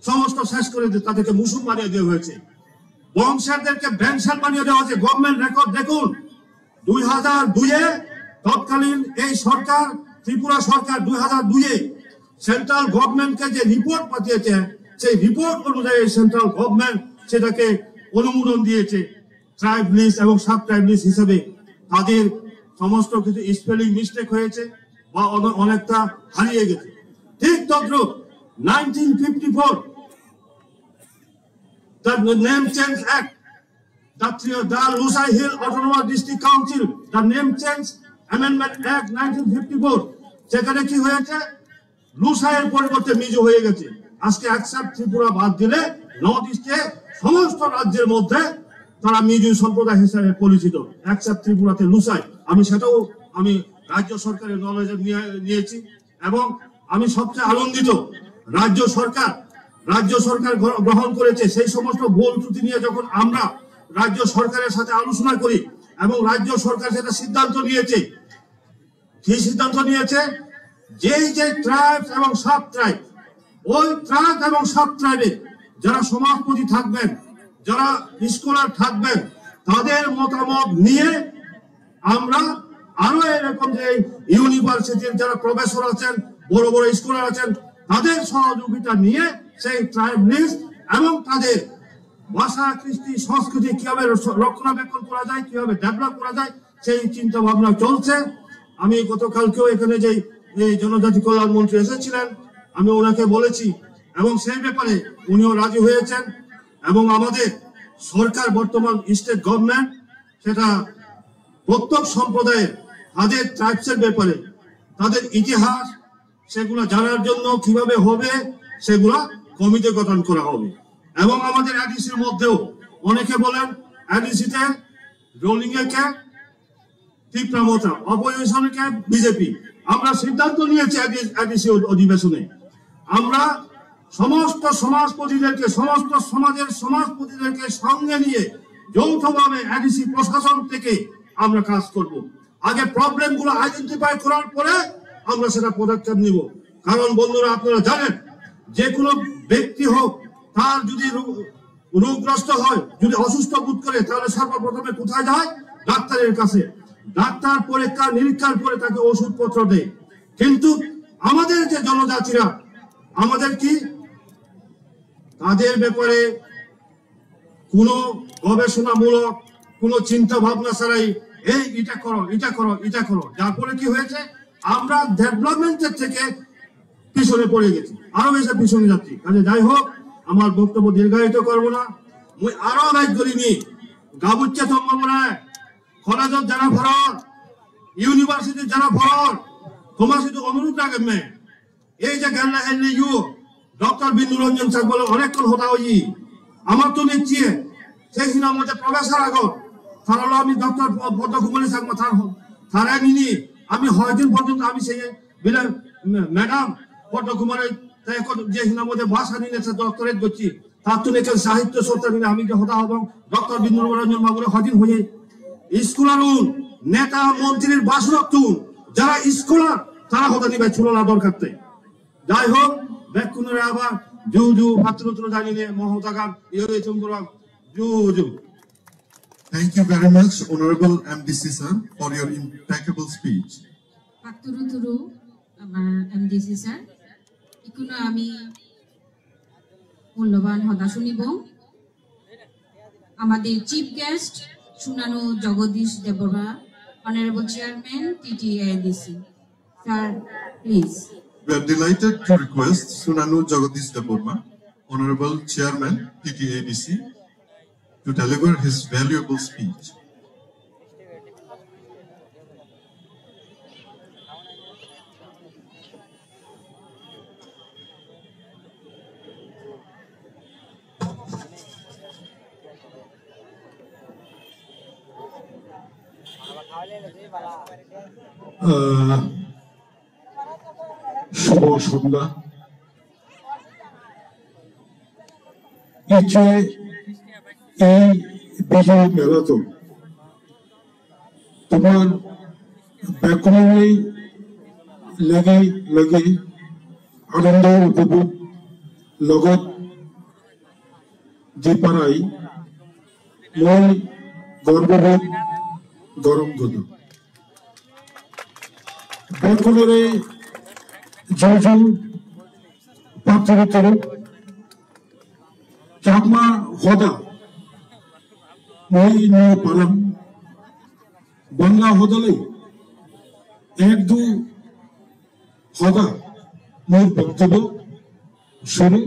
সমস্ত শেষ করে দিয়ে তাদেরকে মুসুম বানিয়ে দেওয়া হয়েছে। বংশেরদেরকে ব্যাংশের বানিয়ে দেওয়া হয়েছে। গভর্নমেন্ট রেকর্ড দেখুন, দুই হাজার দুইয়ে তৎকালীন এই সরকার, ত্রিপুরা সরকার দুই হাজার দুইয়ে সেন্ট্রাল গভর্নমেন্টকে যে রিপোর্ট পাঠিয়েছে, সেই রিপোর্ট অনুযায়ী সেন্ট্রাল গভর্নমেন্ট সেটাকে অনুমোদন দিয়েছে। ট্রাইব লিস্ট এবং সাব ট্রাইব লিস্ট হিসেবে তাদের সমস্ত কিছু স্পেলিং মিস্টেক হয়েছে বা অনে-, অনেকটা হারিয়ে গেছে। ঠিক তদ্রুপ নাইনটিন ফিফটি ফোর তার name change act, The, the Lushai Hill Autonomous District Council, the Name Change Amendment Act nineteen fifty-four, সেখানে কি হয়েছে? লুশাইয়ের পরিবর্তে মিজো হয়ে গেছে। আজকে এক্সেপ্ট ত্রিপুরা বাদ দিলে নর্থ ইস্টে সমস্ত রাজ্যের মধ্যে তারা মিজো সম্প্রদায় হিসেবে পরিচিত, এক্সেপ্ট ত্রিপুরাতে লুশাই। আমি সেটাও, আমি রাজ্য সরকারের নলেজে নিয়ে নিয়েছি এবং আমি সবচেয়ে আনন্দিত, রাজ্য সরকার, রাজ্য সরকার গ্র- গ্রহণ করেছে। সেই সমস্ত ভুল ত্রুটি নিয়ে যখন আমরা রাজ্য সরকারের সাথে আলোচনা করি এবং রাজ্য সরকার সেটা সিদ্ধান্ত নিয়েছে, কি সিদ্ধান্ত নিয়েছে? যেই যে ট্রাইবস এবং সাব ট্রাইব, ওই ট্রাইব এবং সাব ট্রাইবে যারা সমাজপতি থাকবেন, যারা স্কলার থাকবেন, তাদের মতামত নিয়ে আমরা আরো এরকম যে ইউনিভার্সিটির যারা প্রফেসর আছেন, বড় বড় স্কলার আছেন, তাদের সহযোগিতা নিয়ে সেই ট্রাইব লিস্ট এবং তাদের ভাষা, কৃষ্টি, সংস্কৃতি কিভাবে রস- রক্ষণাবেক্ষণ করা যায়, কিভাবে ডেভেলপ করা যায়, সেই চিন্তা ভাবনা চলছে। আমি গতকালকেও এখানে যে এই জনজাতি কল্যাণ মন্ত্রী এসেছিলেন, আমি ওনাকে বলেছি এবং সেই ব্যাপারে উনিও রাজি হয়েছেন। এবং আমাদের সরকার, বর্তমান স্টেট গভর্নমেন্ট, সেটা প্রত্যেক সম্প্রদায়ের তাদের ট্রাইবসের ব্যাপারে, তাদের ইতিহাস, সেগুলো জানার জন্য কিভাবে হবে, সেগুলো কমিটি গঠন করা হবে। এবং আমাদের এডিসির মধ্যেও অনেকে বলেন, এডিসিতে রোলিংয়ে কে তিপ্রা মোর্চা, অপোজিশনে কে বিজেপি। আমরা সিদ্ধান্ত নিয়েছি এডিসি অধিবেশনে, আমরা সমস্ত সমাজপতিদেরকে, সমস্ত সমাজের সমাজপতিদেরকে সঙ্গে নিয়ে যৌথভাবে এডিসি প্রশাসন থেকে আমরা কাজ করব। আগে প্রবলেমগুলো আইডেন্টিফাই করার পরে আমরা সেটা পদক্ষেপ নিব। কারণ বন্ধুরা, আপনারা জানেন, যে কোনো ব্যক্তি হোক, তার যদি রো- রোগগ্রস্ত হয়, যদি অসুস্থ বোধ করে, তাহলে সর্বপ্রথমে কোথায় যায়? ডাক্তারের কাছে। ডাক্তার পরীক্ষা নিরীক্ষার পরে তাকে ওষুধপত্র দেয়। কিন্তু আমাদের যে জনজাতিরা, আমাদের কি, তাদের ব্যাপারে কোনো গবেষণামূলক কোনো চিন্তা ভাবনা ছাড়াই এই এটা করো, এটা করো, এটা করো, যার ফলে কি হয়েছে? আমরা ডেভেলপমেন্টের থেকে পিছনে পড়ে গেছি, আরো বেশি পিছনে যাচ্ছি। কাজে যাই হোক, আমার বক্তব্য দীর্ঘায়িত করব না। মুই আরো বাইক করিনি, গাবুচ্ছে তম্বা মনে, কলেজত যারা পড়র, ইউনিভার্সিটিত যারা পড়র, তোমার শুধু অনুরোধ রাখেন মে, এই যে গেল এলইউ ডক্টর বিন্দু রঞ্জন চাকমার লগে অনেকক্ষণ কথা হই, আমার তো নিচ্ছে সেই সিনেমাতে প্রফেসর আগত, তার হলো আমি ডক্টর পদ্মকুমারী চাকমা, তার তারা নিনি আমি হয়দিন পর্যন্ত আমি সেই বিলে ম্যাডাম পদ্মকুমারী তাই এখন যে সিনেমাতে ভাষা নিয়ে ডক্টরেট করছি, তার তো একজন সাহিত্য শ্রোতা নিয়ে আমি যে কথা হব ডক্টর বিন্দু রঞ্জন বাবুরে হয়দিন হয়ে স্কুলার নেতা মন্ত্রীর বাসরক যারা স্কুলার তারা হতা নিবে চুলনা দরকার তাই। যাই হোক, বেকুনরে আবার জু জু পাত্র উত্তর জানিয়ে মহতাকার ইয়ে চুম্বরম জু জু। Thank you very much, Honorable M D C sir, for your impeccable speech. পাত্তুরু তুরু আমার এমডিসি স্যার, এখনো আমি মূল্যবান হদা শুনিব। আমাদের চিফ গেস্ট সুনানু জগদীশ দেববর্মা, অনারেবল চেয়ারম্যান টিটিএআইডিসি। Sir, please. We are delighted to request Sunanu Jagadish Debbarma, Honorable Chairman T T A D C, to deliver his valuable speech. আহ, শুভ সন্ধ্যা। ইচ্ছে এই বিজয় মেলাত তোমার বেকুনরে লাগি লাগি আনন্দ উপভোগ লগত যে পারাই মই গর্ববোধ গরম গদ। বেকুনরে জয় জয় পাত্র তরু চাকমা হদা মই নিয়ে পালাম। বাংলা হদলে এক দু হদা মোর বক্তব্য শুরু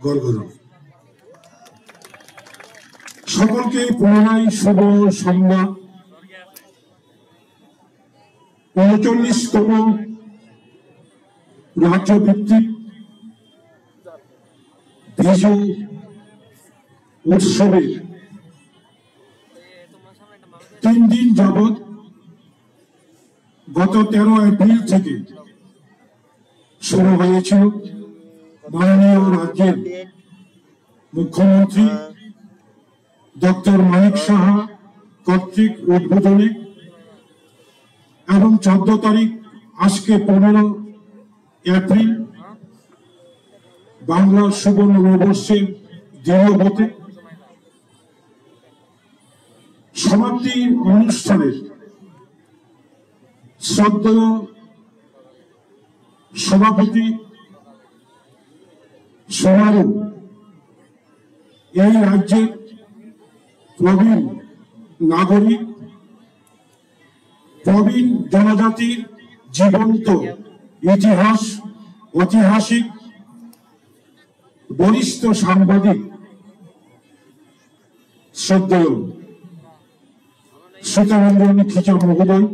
গড়গড়। সকলকে পুনরায় শুভ সন্ধ্যা। ঊনচল্লিশতম রাজ্যভিত্তিক বিজু উৎসবের তিন দিন যাবত গত তেরো এপ্রিল থেকে শুরু হয়েছিল। মাননীয় রাজ্যের মুখ্যমন্ত্রী ডক্টর মানিক সাহা কর্তৃক উদ্বোধনে এবং চোদ্দ তারিখ, আজকে পনেরো এপ্রিল, বাংলা শুভ নববর্ষের দিনে হতে সমাপ্তি অনুষ্ঠানের শ্রদ্ধেয় সভাপতি সমারোহ এই রাজ্যের প্রবীণ নাগরিক, প্রবীণ জনজাতির জীবন্ত ইতিহাস, ঐতিহাসিক বরিষ্ঠ সাংবাদিক শ্রদ্ধেয় সীতারঞ্জন খিচা মহোদয়,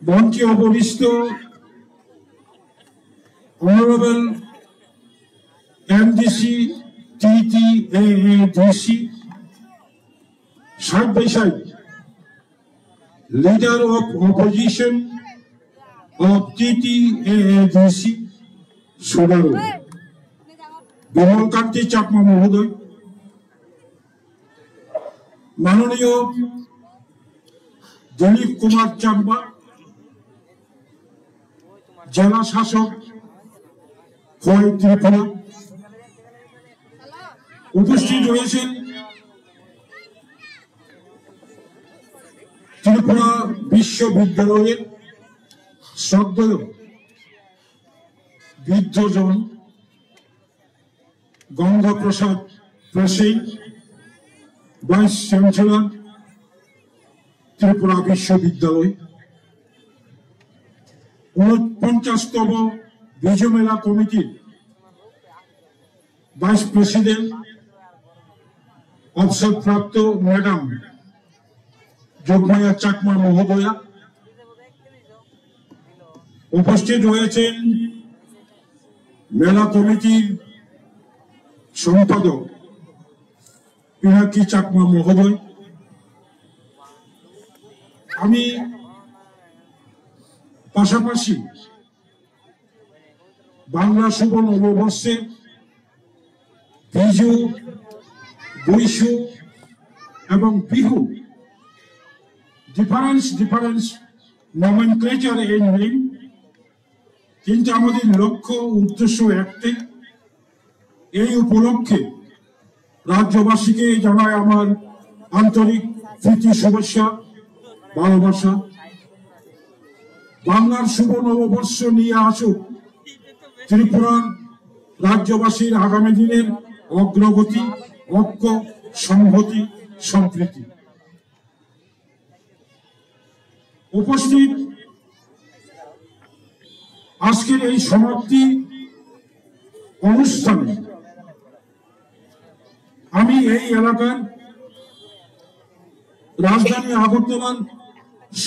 মঞ্চে উপবিষ্ট অনারেবল এমডিসি, টিটিএএডিসি, side by side leader of opposition of টিটিএএডিসি সমারোহ, বিমল কান্তি চাকমা মহোদয়, মাননীয় দিলীপ কুমার চাকমা, জেলা শাসক খোয়াই ত্রিপুরা, উপস্থিত রয়েছেন ত্রিপুরা বিশ্ববিদ্যালয়ের শ্রদ্ধেয় বৃদ্ধজন Gangaprasad pressing, vice chancellor, Tripura বিশ্ববিদ্যালয়, ঊনপঞ্চাশতম বিজু মেলা কমিটির ভাইস প্রেসিডেন্ট, অবসরপ্রাপ্ত ম্যাডাম যোগমায়া চাকমা মহোদয়া, উপস্থিত রয়েছেন মেলা কমিটির সম্পাদক পিনাকি চাকমা মহোদয়। আমি পাশাপাশি বাংলা শুভ নববর্ষে বিজু, বৈশু এবং Bihu, difference difference nomenclature in name, কিন্তু আমাদের লক্ষ্য উদ্দেশ্য একটাই। এই উপলক্ষে রাজ্যবাসীকে জানাই আমার আন্তরিক প্রীতি শুভেচ্ছা, ভালোবাসা। বাংলার শুভ নববর্ষ নিয়ে আসুক ত্রিপুরার রাজ্যবাসীর আগামী দিনের অগ্রগতি, ঐক্য, সংহতি, সম্প্রীতি। উপস্থিত আজকের এই সমাপ্তি অনুষ্ঠানে আমি এই এলাকার রাজধানী আগরতলার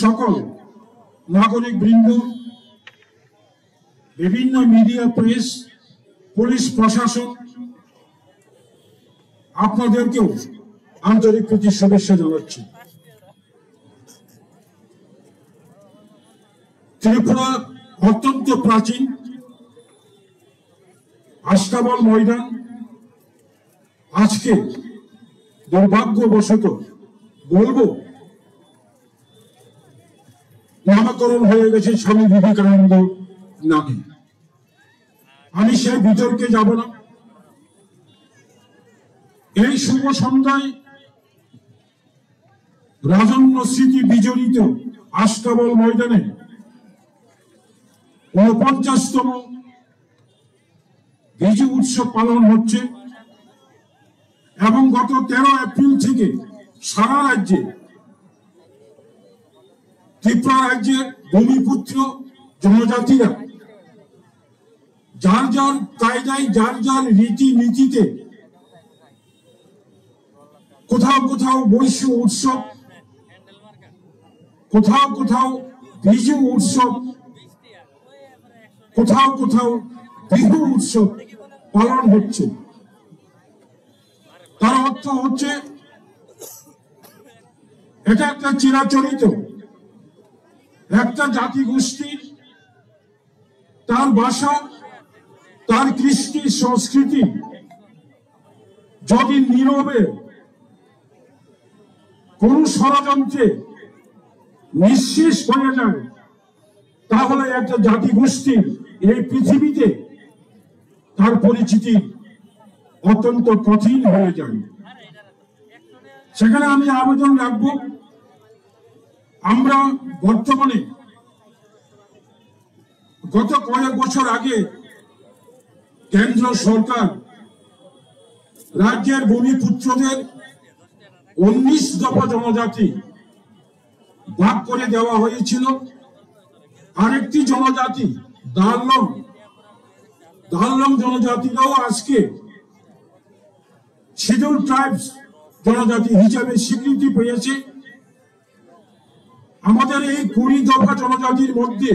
সকল নাগরিক বৃন্দ, বিভিন্ন মিডিয়া, প্রেস, পুলিশ প্রশাসন, আপনাদেরকেও আন্তরিক প্রীতি শুভেচ্ছা জানাচ্ছি। ত্রিপুরা অত্যন্ত প্রাচীন আস্তাবল ময়দান আজকে দুর্ভাগ্যবশত বলবো নামকরণ হয়ে গেছে স্বামী বিবেকানন্দ নামে। আমি সেই বিতর্কে যাব না। এই শুভ সন্ধ্যায় রাজন্য স্মৃতি বিজড়িত আস্তাবল ময়দানে ঊনপঞ্চাশতম বিজু উৎসব পালন হচ্ছে এবং গত তেরো এপ্রিল থেকে সারা রাজ্যে ত্রিপুরা রাজ্যের ভূমিপুত্র জনজাতিরা যার যার কায়দায়, যার যার রীতিনীতিতে কোথাও কোথাও বৈশু উৎসব, কোথাও কোথাও বিজু উৎসব, কোথাও কোথাও বিহু উৎসব পালন হচ্ছে। তার অর্থ হচ্ছে, এটা একটা চিরাচরিত, একটা জাতিগোষ্ঠীর তার ভাষা, তার কৃষ্টি সংস্কৃতি যদি নীরবে কোনো ষড়যন্ত্রে নিঃশেষ হয়ে যায়, তাহলে একটা জাতিগোষ্ঠীর এই পৃথিবীতে তার পরিচিতি অত্যন্ত কঠিন হয়ে যায়। সেখানে আমি আবেদন রাখব, আমরা বর্তমানে, গত কয়েক বছর আগে কেন্দ্র সরকার রাজ্যের ভূমিপুত্রদের উনিশ দফা জনজাতি ভাগ করে দেওয়া হয়েছিল। আরেকটি জনজাতি, দারলং, দারলং জনজাতিরাও আজকে শিডিউল ট্রাইবস জনজাতি হিসাবে স্বীকৃতি পেয়েছে। আমাদের এই কুড়ি দফা জনজাতির মধ্যে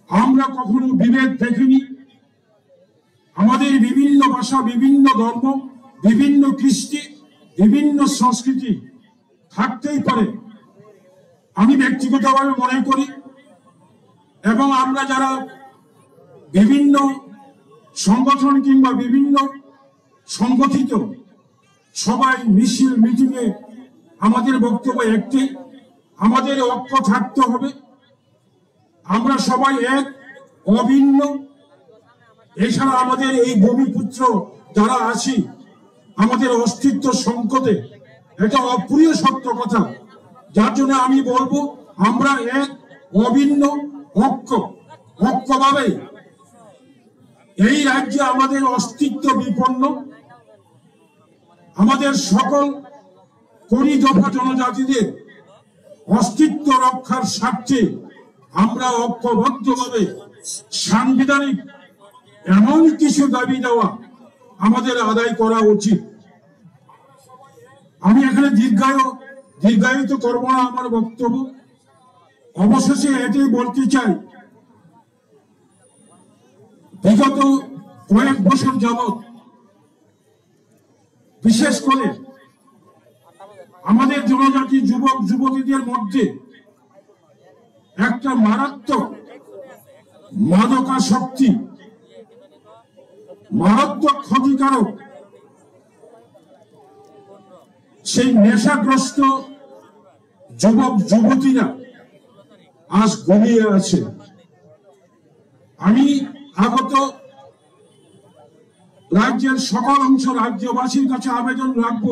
আমরা কখনো বিভেদ দেখিনি। আমাদের বিভিন্ন ভাষা, বিভিন্ন ধর্ম, বিভিন্ন কৃষ্টি, বিভিন্ন সংস্কৃতি থাকতেই পারে। আমি ব্যক্তিগতভাবে মনে করি, এবং আমরা যারা বিভিন্ন সংগঠন কিংবা বিভিন্ন সংগঠিত সভায়, মিছিল, মিটিংয়ে আমাদের বক্তব্য একটাই, আমাদের ঐক্য থাকতে হবে। আমরা সবাই এক, অভিন্ন। এছাড়া আমাদের এই ভূমিপুত্র যারা আছি, আমাদের অস্তিত্ব সংকটে, এটা অপ্রিয় সত্য কথা। যার জন্য আমি বলবো, আমরা এক, অভিন্ন, ঐক্য, ঐক্যভাবে এই রাজ্যে আমাদের অস্তিত্ব বিপন্ন। আমাদের সকল কুড়ি দফা জনজাতিদের অস্তিত্ব রক্ষার স্বার্থে আমরা ঐক্যবদ্ধভাবে সাংবিধানিক এমন কিছু দাবি দাওয়া আমাদের আদায় করা উচিত। আমি এখানে দীর্ঘায়ু, দীর্ঘায়িত করব না আমার বক্তব্য। অবশেষে এটাই বলতে চাই, বিগত কয়েক বছর যাবত বিশেষ করে আমাদের জনজাতি যুবক যুবতীদের মধ্যে একটা মারাত্মক মাদকাসক্তি, মারাত্মক ক্ষতিকারক সেই নেশাগ্রস্ত যুবক যুবতীরা আজ ঘুমিয়ে আছে। আমি আগত রাজ্যের সকল অংশ রাজ্যবাসীর কাছে আবেদন রাখব,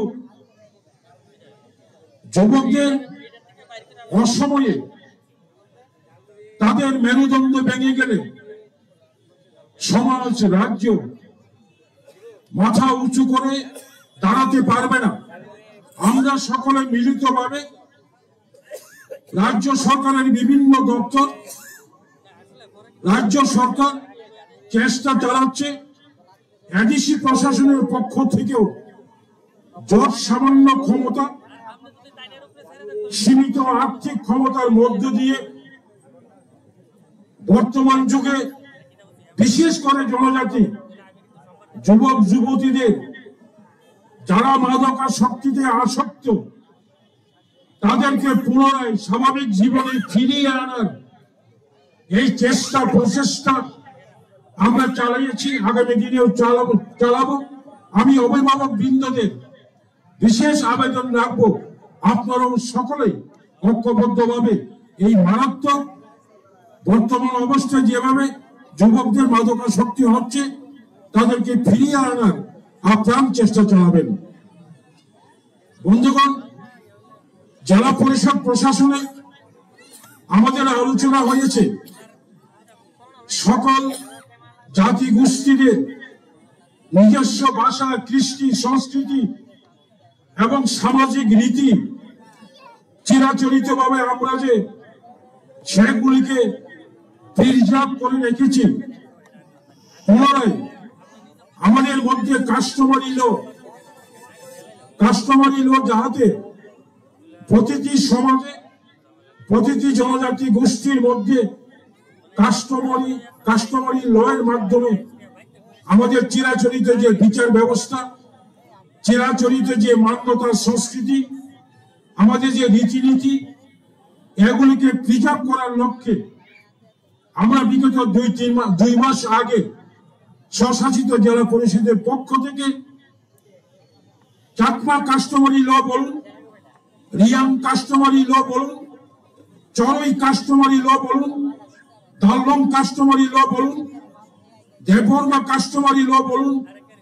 যুবকদের অসময়ে তাদের মেরুদণ্ড ভেঙে গেলে সমাজ, রাজ্য মাথা উঁচু করে দাঁড়াতে পারবে না। আমরা সকলে মিলিতভাবে রাজ্য সরকারের বিভিন্ন দপ্তর, রাজ্য সরকার চেষ্টা চালাচ্ছে, এডিসি প্রশাসনের পক্ষ থেকেও যৎসামান্য ক্ষমতা, সীমিত আর্থিক ক্ষমতার মধ্য দিয়ে বর্তমান যুগে বিশেষ করে জনজাতি যুবক যুবতীদের, যারা মাদকাসক্তিতে আসক্ত, তাদেরকে পুনরায় স্বাভাবিক জীবনে ফিরিয়ে আনার এই চেষ্টা প্রচেষ্টা আমরা চালিয়েছি, আগামী দিনেও চালাবো, চালাবো। আমি অভিভাবক বৃন্দদের বিশেষ আবেদন রাখবো, আপনারাও সকলেই ঐক্যবদ্ধভাবে এই মারাত্মক বর্তমান অবস্থায় যেভাবে যুবকদের মাদকাসক্তি হচ্ছে, তাদেরকে ফিরিয়ে আনার আপ্রাণ চেষ্টা চালাবেন। বন্ধুগণ, জেলা পরিষদ প্রশাসনে আমাদের আলোচনা হয়েছে সকল জাতিগোষ্ঠীদের নিজস্ব ভাষা, কৃষ্টি, সংস্কৃতি এবং সামাজিক রীতি চিরাচরিতভাবে আমরা যে সেগুলিকে প্রিজার্ভ করে রেখেছি, পুনরায় আমাদের মধ্যে কাস্টমারি ল, কাস্টমারি ল যাহাতে প্রতিটি সমাজে, প্রতিটি জনজাতি গোষ্ঠীর মধ্যে কাস্টমারি কাস্টমারি লয়ের মাধ্যমে আমাদের চিরাচরিত যে বিচার ব্যবস্থা, চিরাচরিত যে মান্যতার সংস্কৃতি, আমাদের যে রীতিনীতি, এগুলিকে প্রিজার্ভ করার লক্ষ্যে আমরা বিগত দুই তিন মাস দুই মাস আগে স্বশাসিত জেলা পরিষদের পক্ষ থেকে চাকমা কাস্টমারি ল বলুন, রিয়াং কাস্টমারি ল বলুন, চড়ই কাস্টমারি ল বলুন, দাল্লং কাস্টমারি ল বলুন, দেববর্মা কাস্টমারি ল বলুন,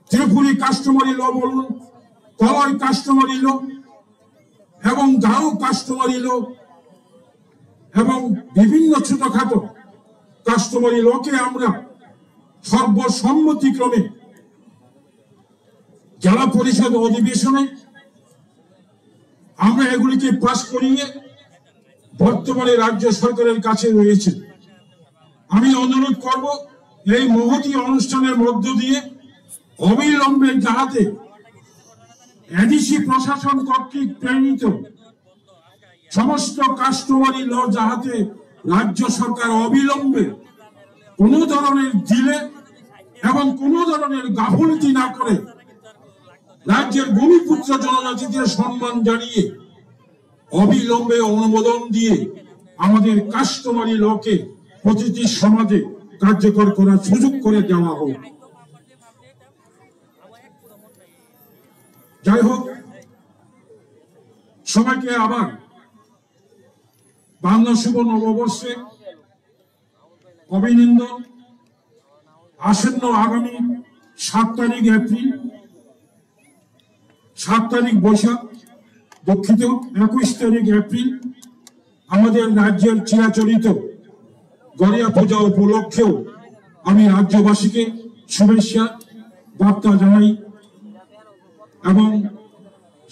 ত্রিপুরী কাস্টমারি ল বলুন, কলয় কাস্টমারি ল এবং গারো কাস্টমারি ল এবং বিভিন্ন ছোটখাটো কাস্টমারি লকে আমরা সর্বসম্মতিক্রমে জেলা পরিষদ অধিবেশনে আমরা এগুলিকে পাস করিয়ে বর্তমানে রাজ্য সরকারের কাছে রয়েছে। আমি অনুরোধ করব, এই মহতী অনুষ্ঠানের মধ্য দিয়ে অবিলম্বে যাহাতে এডিসি প্রশাসন কর্তৃক প্রেরিত সমস্ত কাস্টমারি ল যাহাতে রাজ্য সরকার অবিলম্বে কোনো ধরনের ডিলে এবং কোনো ধরনের গাফলতি না করে রাজ্যের ভূমিপুত্র জনজাতিদের সম্মান জানিয়ে অবিলম্বে অনুমোদন দিয়ে আমাদের কাস্টমারি লকে প্রতিটি সমাজে কার্যকর করার সুযোগ করে দেওয়া হোক। যাই হোক, সবাইকে আবার বাংলা শুভ নববর্ষে অভিনন্দন। আসন্ন আগামী সাত তারিখ এপ্রিল, সাত তারিখ বৈশাখ, দুঃখিত, একুশ তারিখ এপ্রিল আমাদের রাজ্যের চিরাচরিত গড়িয়া পূজা উপলক্ষেও আমি রাজ্যবাসীকে শুভেচ্ছা বার্তা জানাই এবং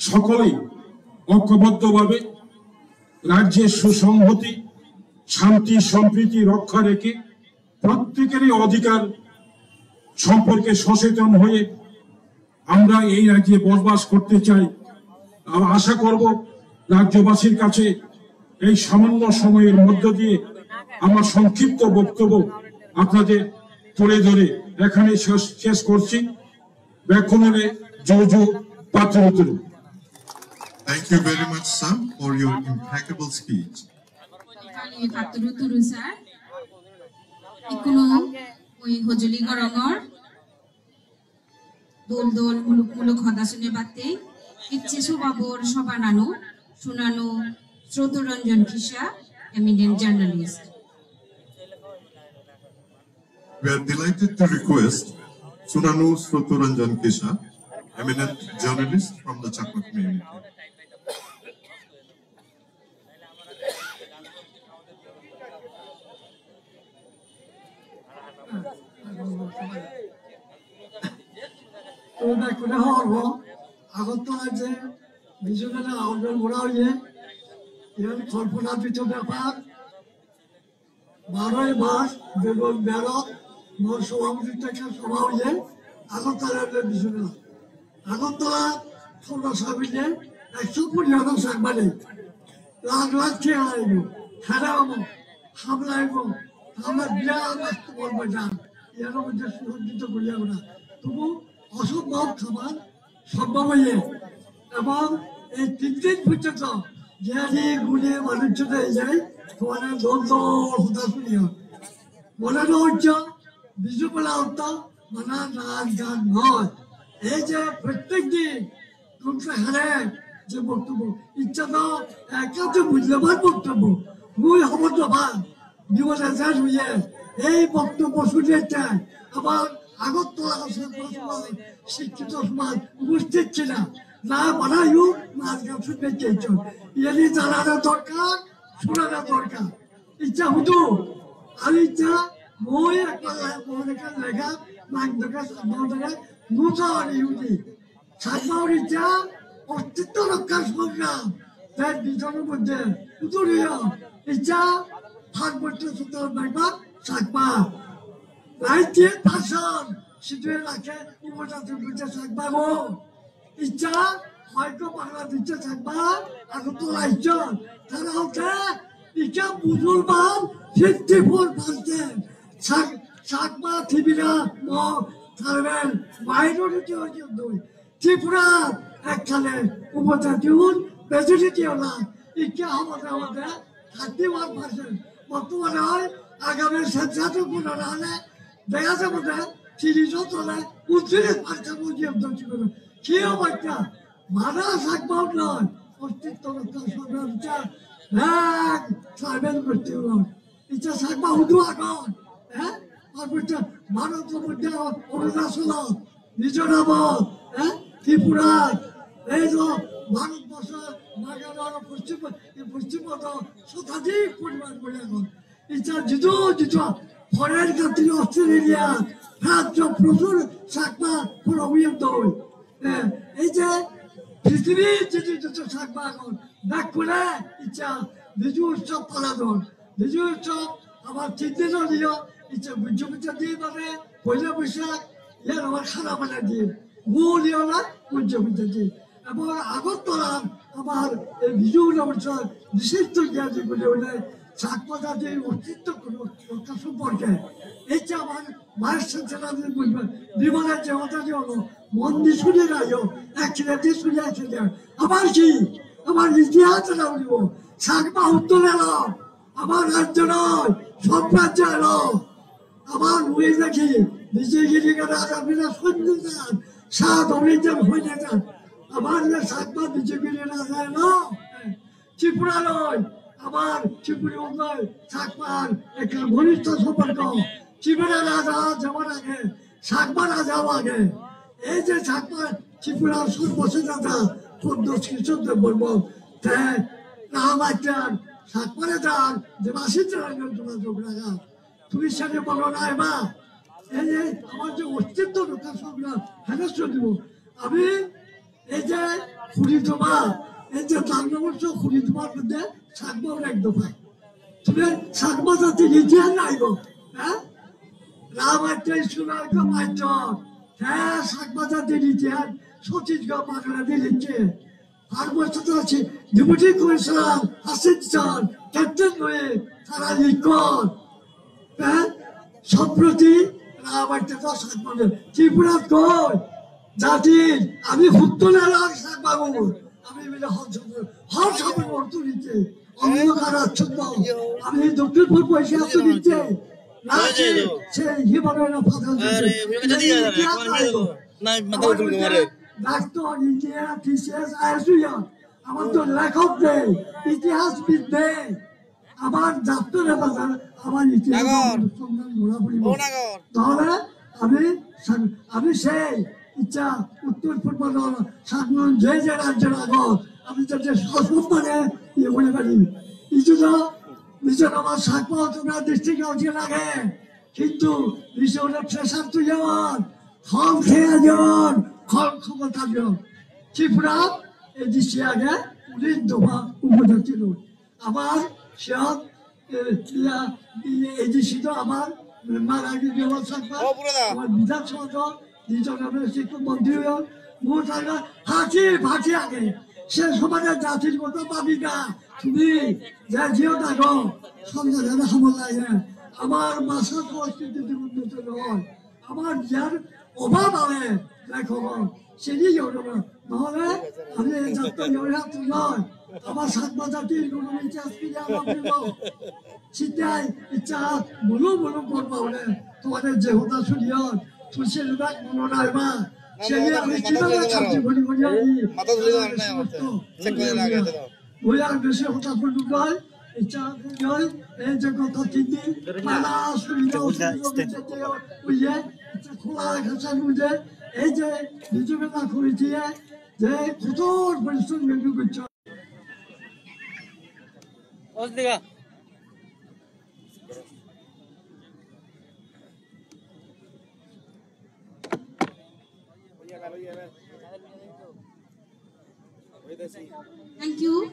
সকলেই ঐক্যবদ্ধভাবে রাজ্যের সুসংহতি, শান্তি, সম্প্রীতি রক্ষা রেখে প্রত্যেকেরই অধিকার সম্পর্কে সচেতন হয়ে আমরা এই রাজ্যে বসবাস করতে চাই। আর আশা করব রাজ্যবাসীর কাছে এই সামান্য সময়ের মধ্য দিয়ে আমার সংক্ষিপ্ত বক্তব্য আপনাদের তুলে ধরে এখানে শেষ, শেষ করছি। বেক্ষণরে জোজো পাতুরুতুরু। Thank you very much, sir, for your impeccable speech. Kali patturu turu sir. Ikkunu mui hojoli gorongor. Dol dol muluk muluk hoda sune batte. Icche sobabor sobananu sunanu Sroto Ranjan Kisa, eminent journalist. We are delighted to request Sunanu Sroto Ranjan Kisa, eminent journalist from the Chakma community. Tumi bekkune hobor po, Agartala je Biju Mela ayojon gora oye, iyan kolponatito bepar. Baroi mas dui hajar tero mor sobhapotitto ekkan sobha oye Agartala Biju Mela. Agartala Chakma Sabha je ekso kuri hana Chakma nei. Lakh lakh tenga laibo, hera obo, hamla obo, amar birat mast bor moidan, iyar moddhe susojjito guri amra. Tobu osombhob hamar sombhob oye. Ebong ei tin din porjonto jiyani gune manuj jone ejai, tomare dol dol hoda suniyong. Mone no hocche Biju Mela ortho bana naj gan noi. Ei je prottek din gunte hare je boktobbo, icche do ekka je mulloban boktobbo. Mui hobor no pang, Bimol Ezar huye ei boktobbo suni ecche amar Agartala somaj, sikkito somaj uposthit sila, na bana yu naj gan sunte ecche. Iyani janana dorkar, sunana dorkar. Icche hudu, ami icche mui ekkan le-, mui ekkan lega, nang dokke, sambal dokke, nuja ari hudu. Chakma icche ostitto rokkar songram, te bijonor moddhe uduriyo icche Parbottiyo Chottogram Chakma. Ninety-eight percent sidu elake upojati buddhe Chakma go. Icche Hoyto Bangladesh-e Chakma Agartala icchon, tara hotte icche Musulman fifty four percent, Chak-, Chakma, Tripura, Mog, Tribal minority oye doi. Tripura ekkale upojati un majority ola, icche hobode hobode thirty one percent. Bortomane oi agami census-ot gunona ole dega jabo de tiris tole untiris percent oye doi Tripura. Ki obosta? Mada Chakma noi, ostitto rokkhar songramot bek tribal gotti ulon. Icche Chakma hudu agon, eh? Ar bocche Bharotor moddhe agon, Arunachalot, Mizoramot, eh? Tripurat, ei je Bharotorshor, Nagaland, Poschim, ei Poschim Bangalo sotadik poribar boi agon. Icche jidu jidu foreign country Australia, France-ot prochur Chakma poribar doi. Eh, ei je prithibir jidu jidu Chakma agon, bekkune icche Biju utsob paladon. Biju utsob amar tin din oi, icche Bujjo Pujja di mane poila Boishakh, iyan amar khana bana din. Mul iyan ole Bujjo Pujja di. Ebong Agartalar amar ei Biju utsob bishesh guri guri ole Chakma jatir ostitto rokkhar somporke. Ei je amar Vice Chancellor je bujbe, Bimala je hoda je holo, mon di suni rajo, ekjone di suni ekjone. Amar ki? Amar itihas jana poribo. Chakma huttun elo, amar rajyo noi, sob rajyo elo. Amar Rohingya ki, B J P ki raja bina sunni jan, sa Rohingya hoine jan. Amar je Chakma B J P ki raja elo, Tripura loi, amar Tripura loi Chakmar ekkan ghonistho somporko. Tripura raja jemon age, Chakma rajao age. Ei je Chakma Tripura sorboshesho raja Pradyot Kishore Debbarma, te Ramaityan Chakma rajar Debashish Narayan jogajog raga. Tumi sene bolo na eba? Ei, ei, amar je ostitto rokkhar songram, hene cholibo. Ami ei je kuri doba, ei je Bangladesh kuri dobar moddhe Chakma ek doba. Tumi Chakma jatir itihas nai go, eh? Ramaityan Sunaikko Maittor, te Chakma jatir itihas Chhattisgarh Bangla di likhe. Parbotto Deputy Commissioner Asif Chan, Captain Louis, tara likkon. Eh? Somproti Ramaitya Chakma Tripurat koi? Jati, ami huttun elak Chakma bol. Ami bile hon somproti, hon somproti ortho ditte. Onno kara chonno. Ami dokkin purbo Asia to ditte. Nahi, se hi bole na padal ditte. Are, uno ka jadi ya, ya, ya, ya, ya. Nai, mata utul kemare. Doctor, engineer, T C S, I S U ya. Amar to lekhok nei, itihasbid nei. Amar jatore bazar, amar itihas Nagor. Songhas gora poribo. O Nagor. Tahole ami san-, ami sei icche uttor purbo dol Chakma je je rajyo agon, ami jate sosommane iye gori pari. Idu to Mizoram Chakma Autonomous District Council age. Hintu Mizoram pressure tuliyon, hom kheye jon, hom khomota jon. Tripura A D C age, unis dopha upojati loi. Amar siyot, e, iya, iya, A D C to amar mara giye Chakma. O, puro da. Amar Bidhan Sabha to Nijo name sikku montri oyon, mor tara party, party age. Se somare jatir hoda bhabi na, tumi je jiyot ago, sob jagare hamon lage. Amar bhasha sanskriti jodi unnoto noi, amar jiyar obhab age, lekhok, sini jodi na, tahole ami ei jatto jodi hatto noi, amar Chakma jatir hono itihas fire ana poribo. Sitai icche bulu bulu gorba hole, tomare je hoda suniyon, tui se hoda mono ragba. Se ami kibhabe karjo gori gori ami. Mata dhuri dhore na, check gori lage to. Moi ar besi hoda boli nai, icche gori, ei je goto tin din, pala suri dao, suri dao, oye, icche khola khasa buje, ei je Biju Mela Committee, je kotor porishrom gori goccho. Thank you.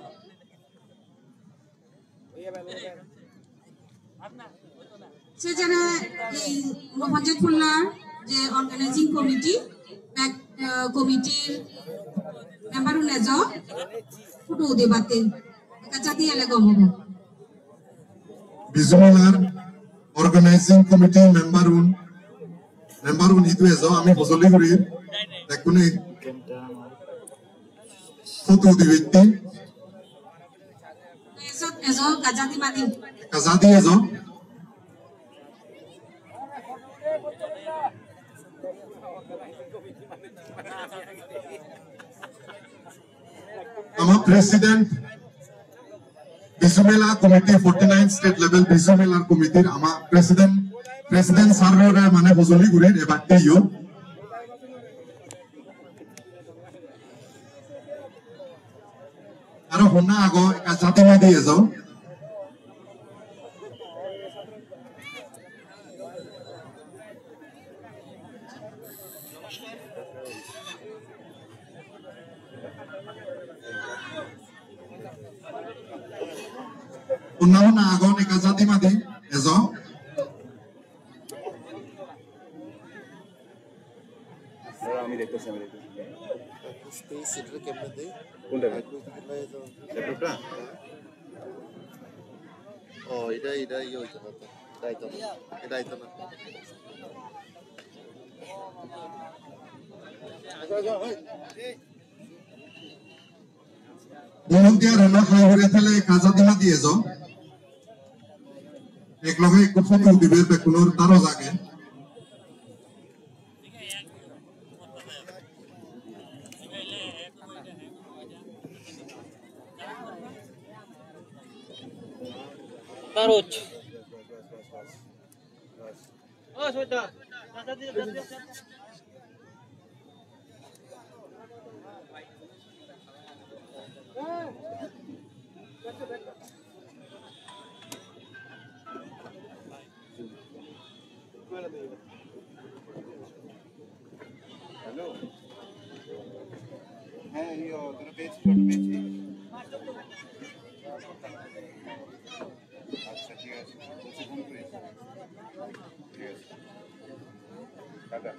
Se jene ei Mohanjit Phulla je organizing committee, bek, ah, committee-r Member un ejo, photo udibatte. Ekka jadi ele gom obo. Bizu Melar organizing committee member un, member un idu ejo, ami hojoli gurir, bekkune photo udibatte. Ejo, ejo, ekka jadi madi. Ekka jadi ejo. Ama president, Bizu Mela committee, forty-nine state level Bizu Mela committee ama president, president sir-ore mane hojoli gurir ebatte yo. Aro honna ago ekka jadi madi ejo. Honna honna agon ekka jadi madi ejo. দাঁড়াও, আমি দেখতেছি, আমি দেখতেছি। Space এটা কেমনে দেই? কোনটা? Laptopটা? ও, এটা, এটা ইয়ে হইতো না তো। এটা হইতো না। এটা হইতো না। Volunteer honna hai hure thale ekka jadi madi ejo. Ek loge ekko photo udibe bekkunor daro jage. Hello. হ্যাঁ, ইয়ে, তোরা পেয়েছিস, ওটা পেয়েছিস? আচ্ছা, ঠিক আছে। বলছি, ফোন করিস। ঠিক আছে। টাটা।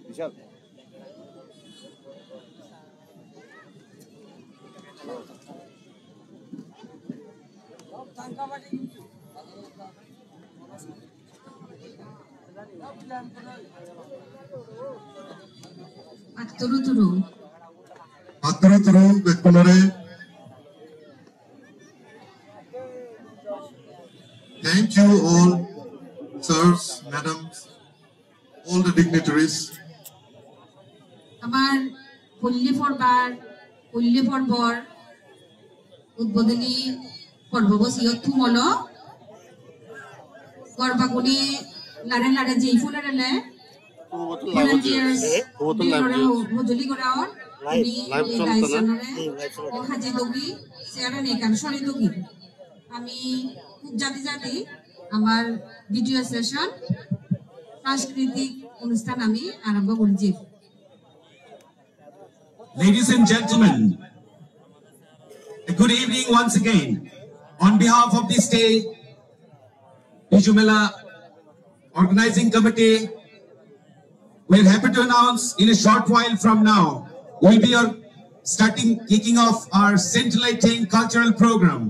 বিশাল। Patturu turu. Patturu turu bekkunore. Thank you all, sirs, madams, all the dignitaries. Amar polli porbar, polli porbor udbodhoni porbo bo siyot thum olo. Gorbagune lare lare jei phone ele volunteers, hojoli gora or, tumi ei dais anore o haji dogi, chair ani ekkan sori dogi. Ami hub jadi jadi amar video session, sanskritik onusthan ami arombo goriji. Ladies and gentlemen, a good evening once again. On behalf of the state Bizu Mela Organizing Committee, we're happy to announce in a short while from now, we'll be, uh, starting, kicking off our scintillating cultural program.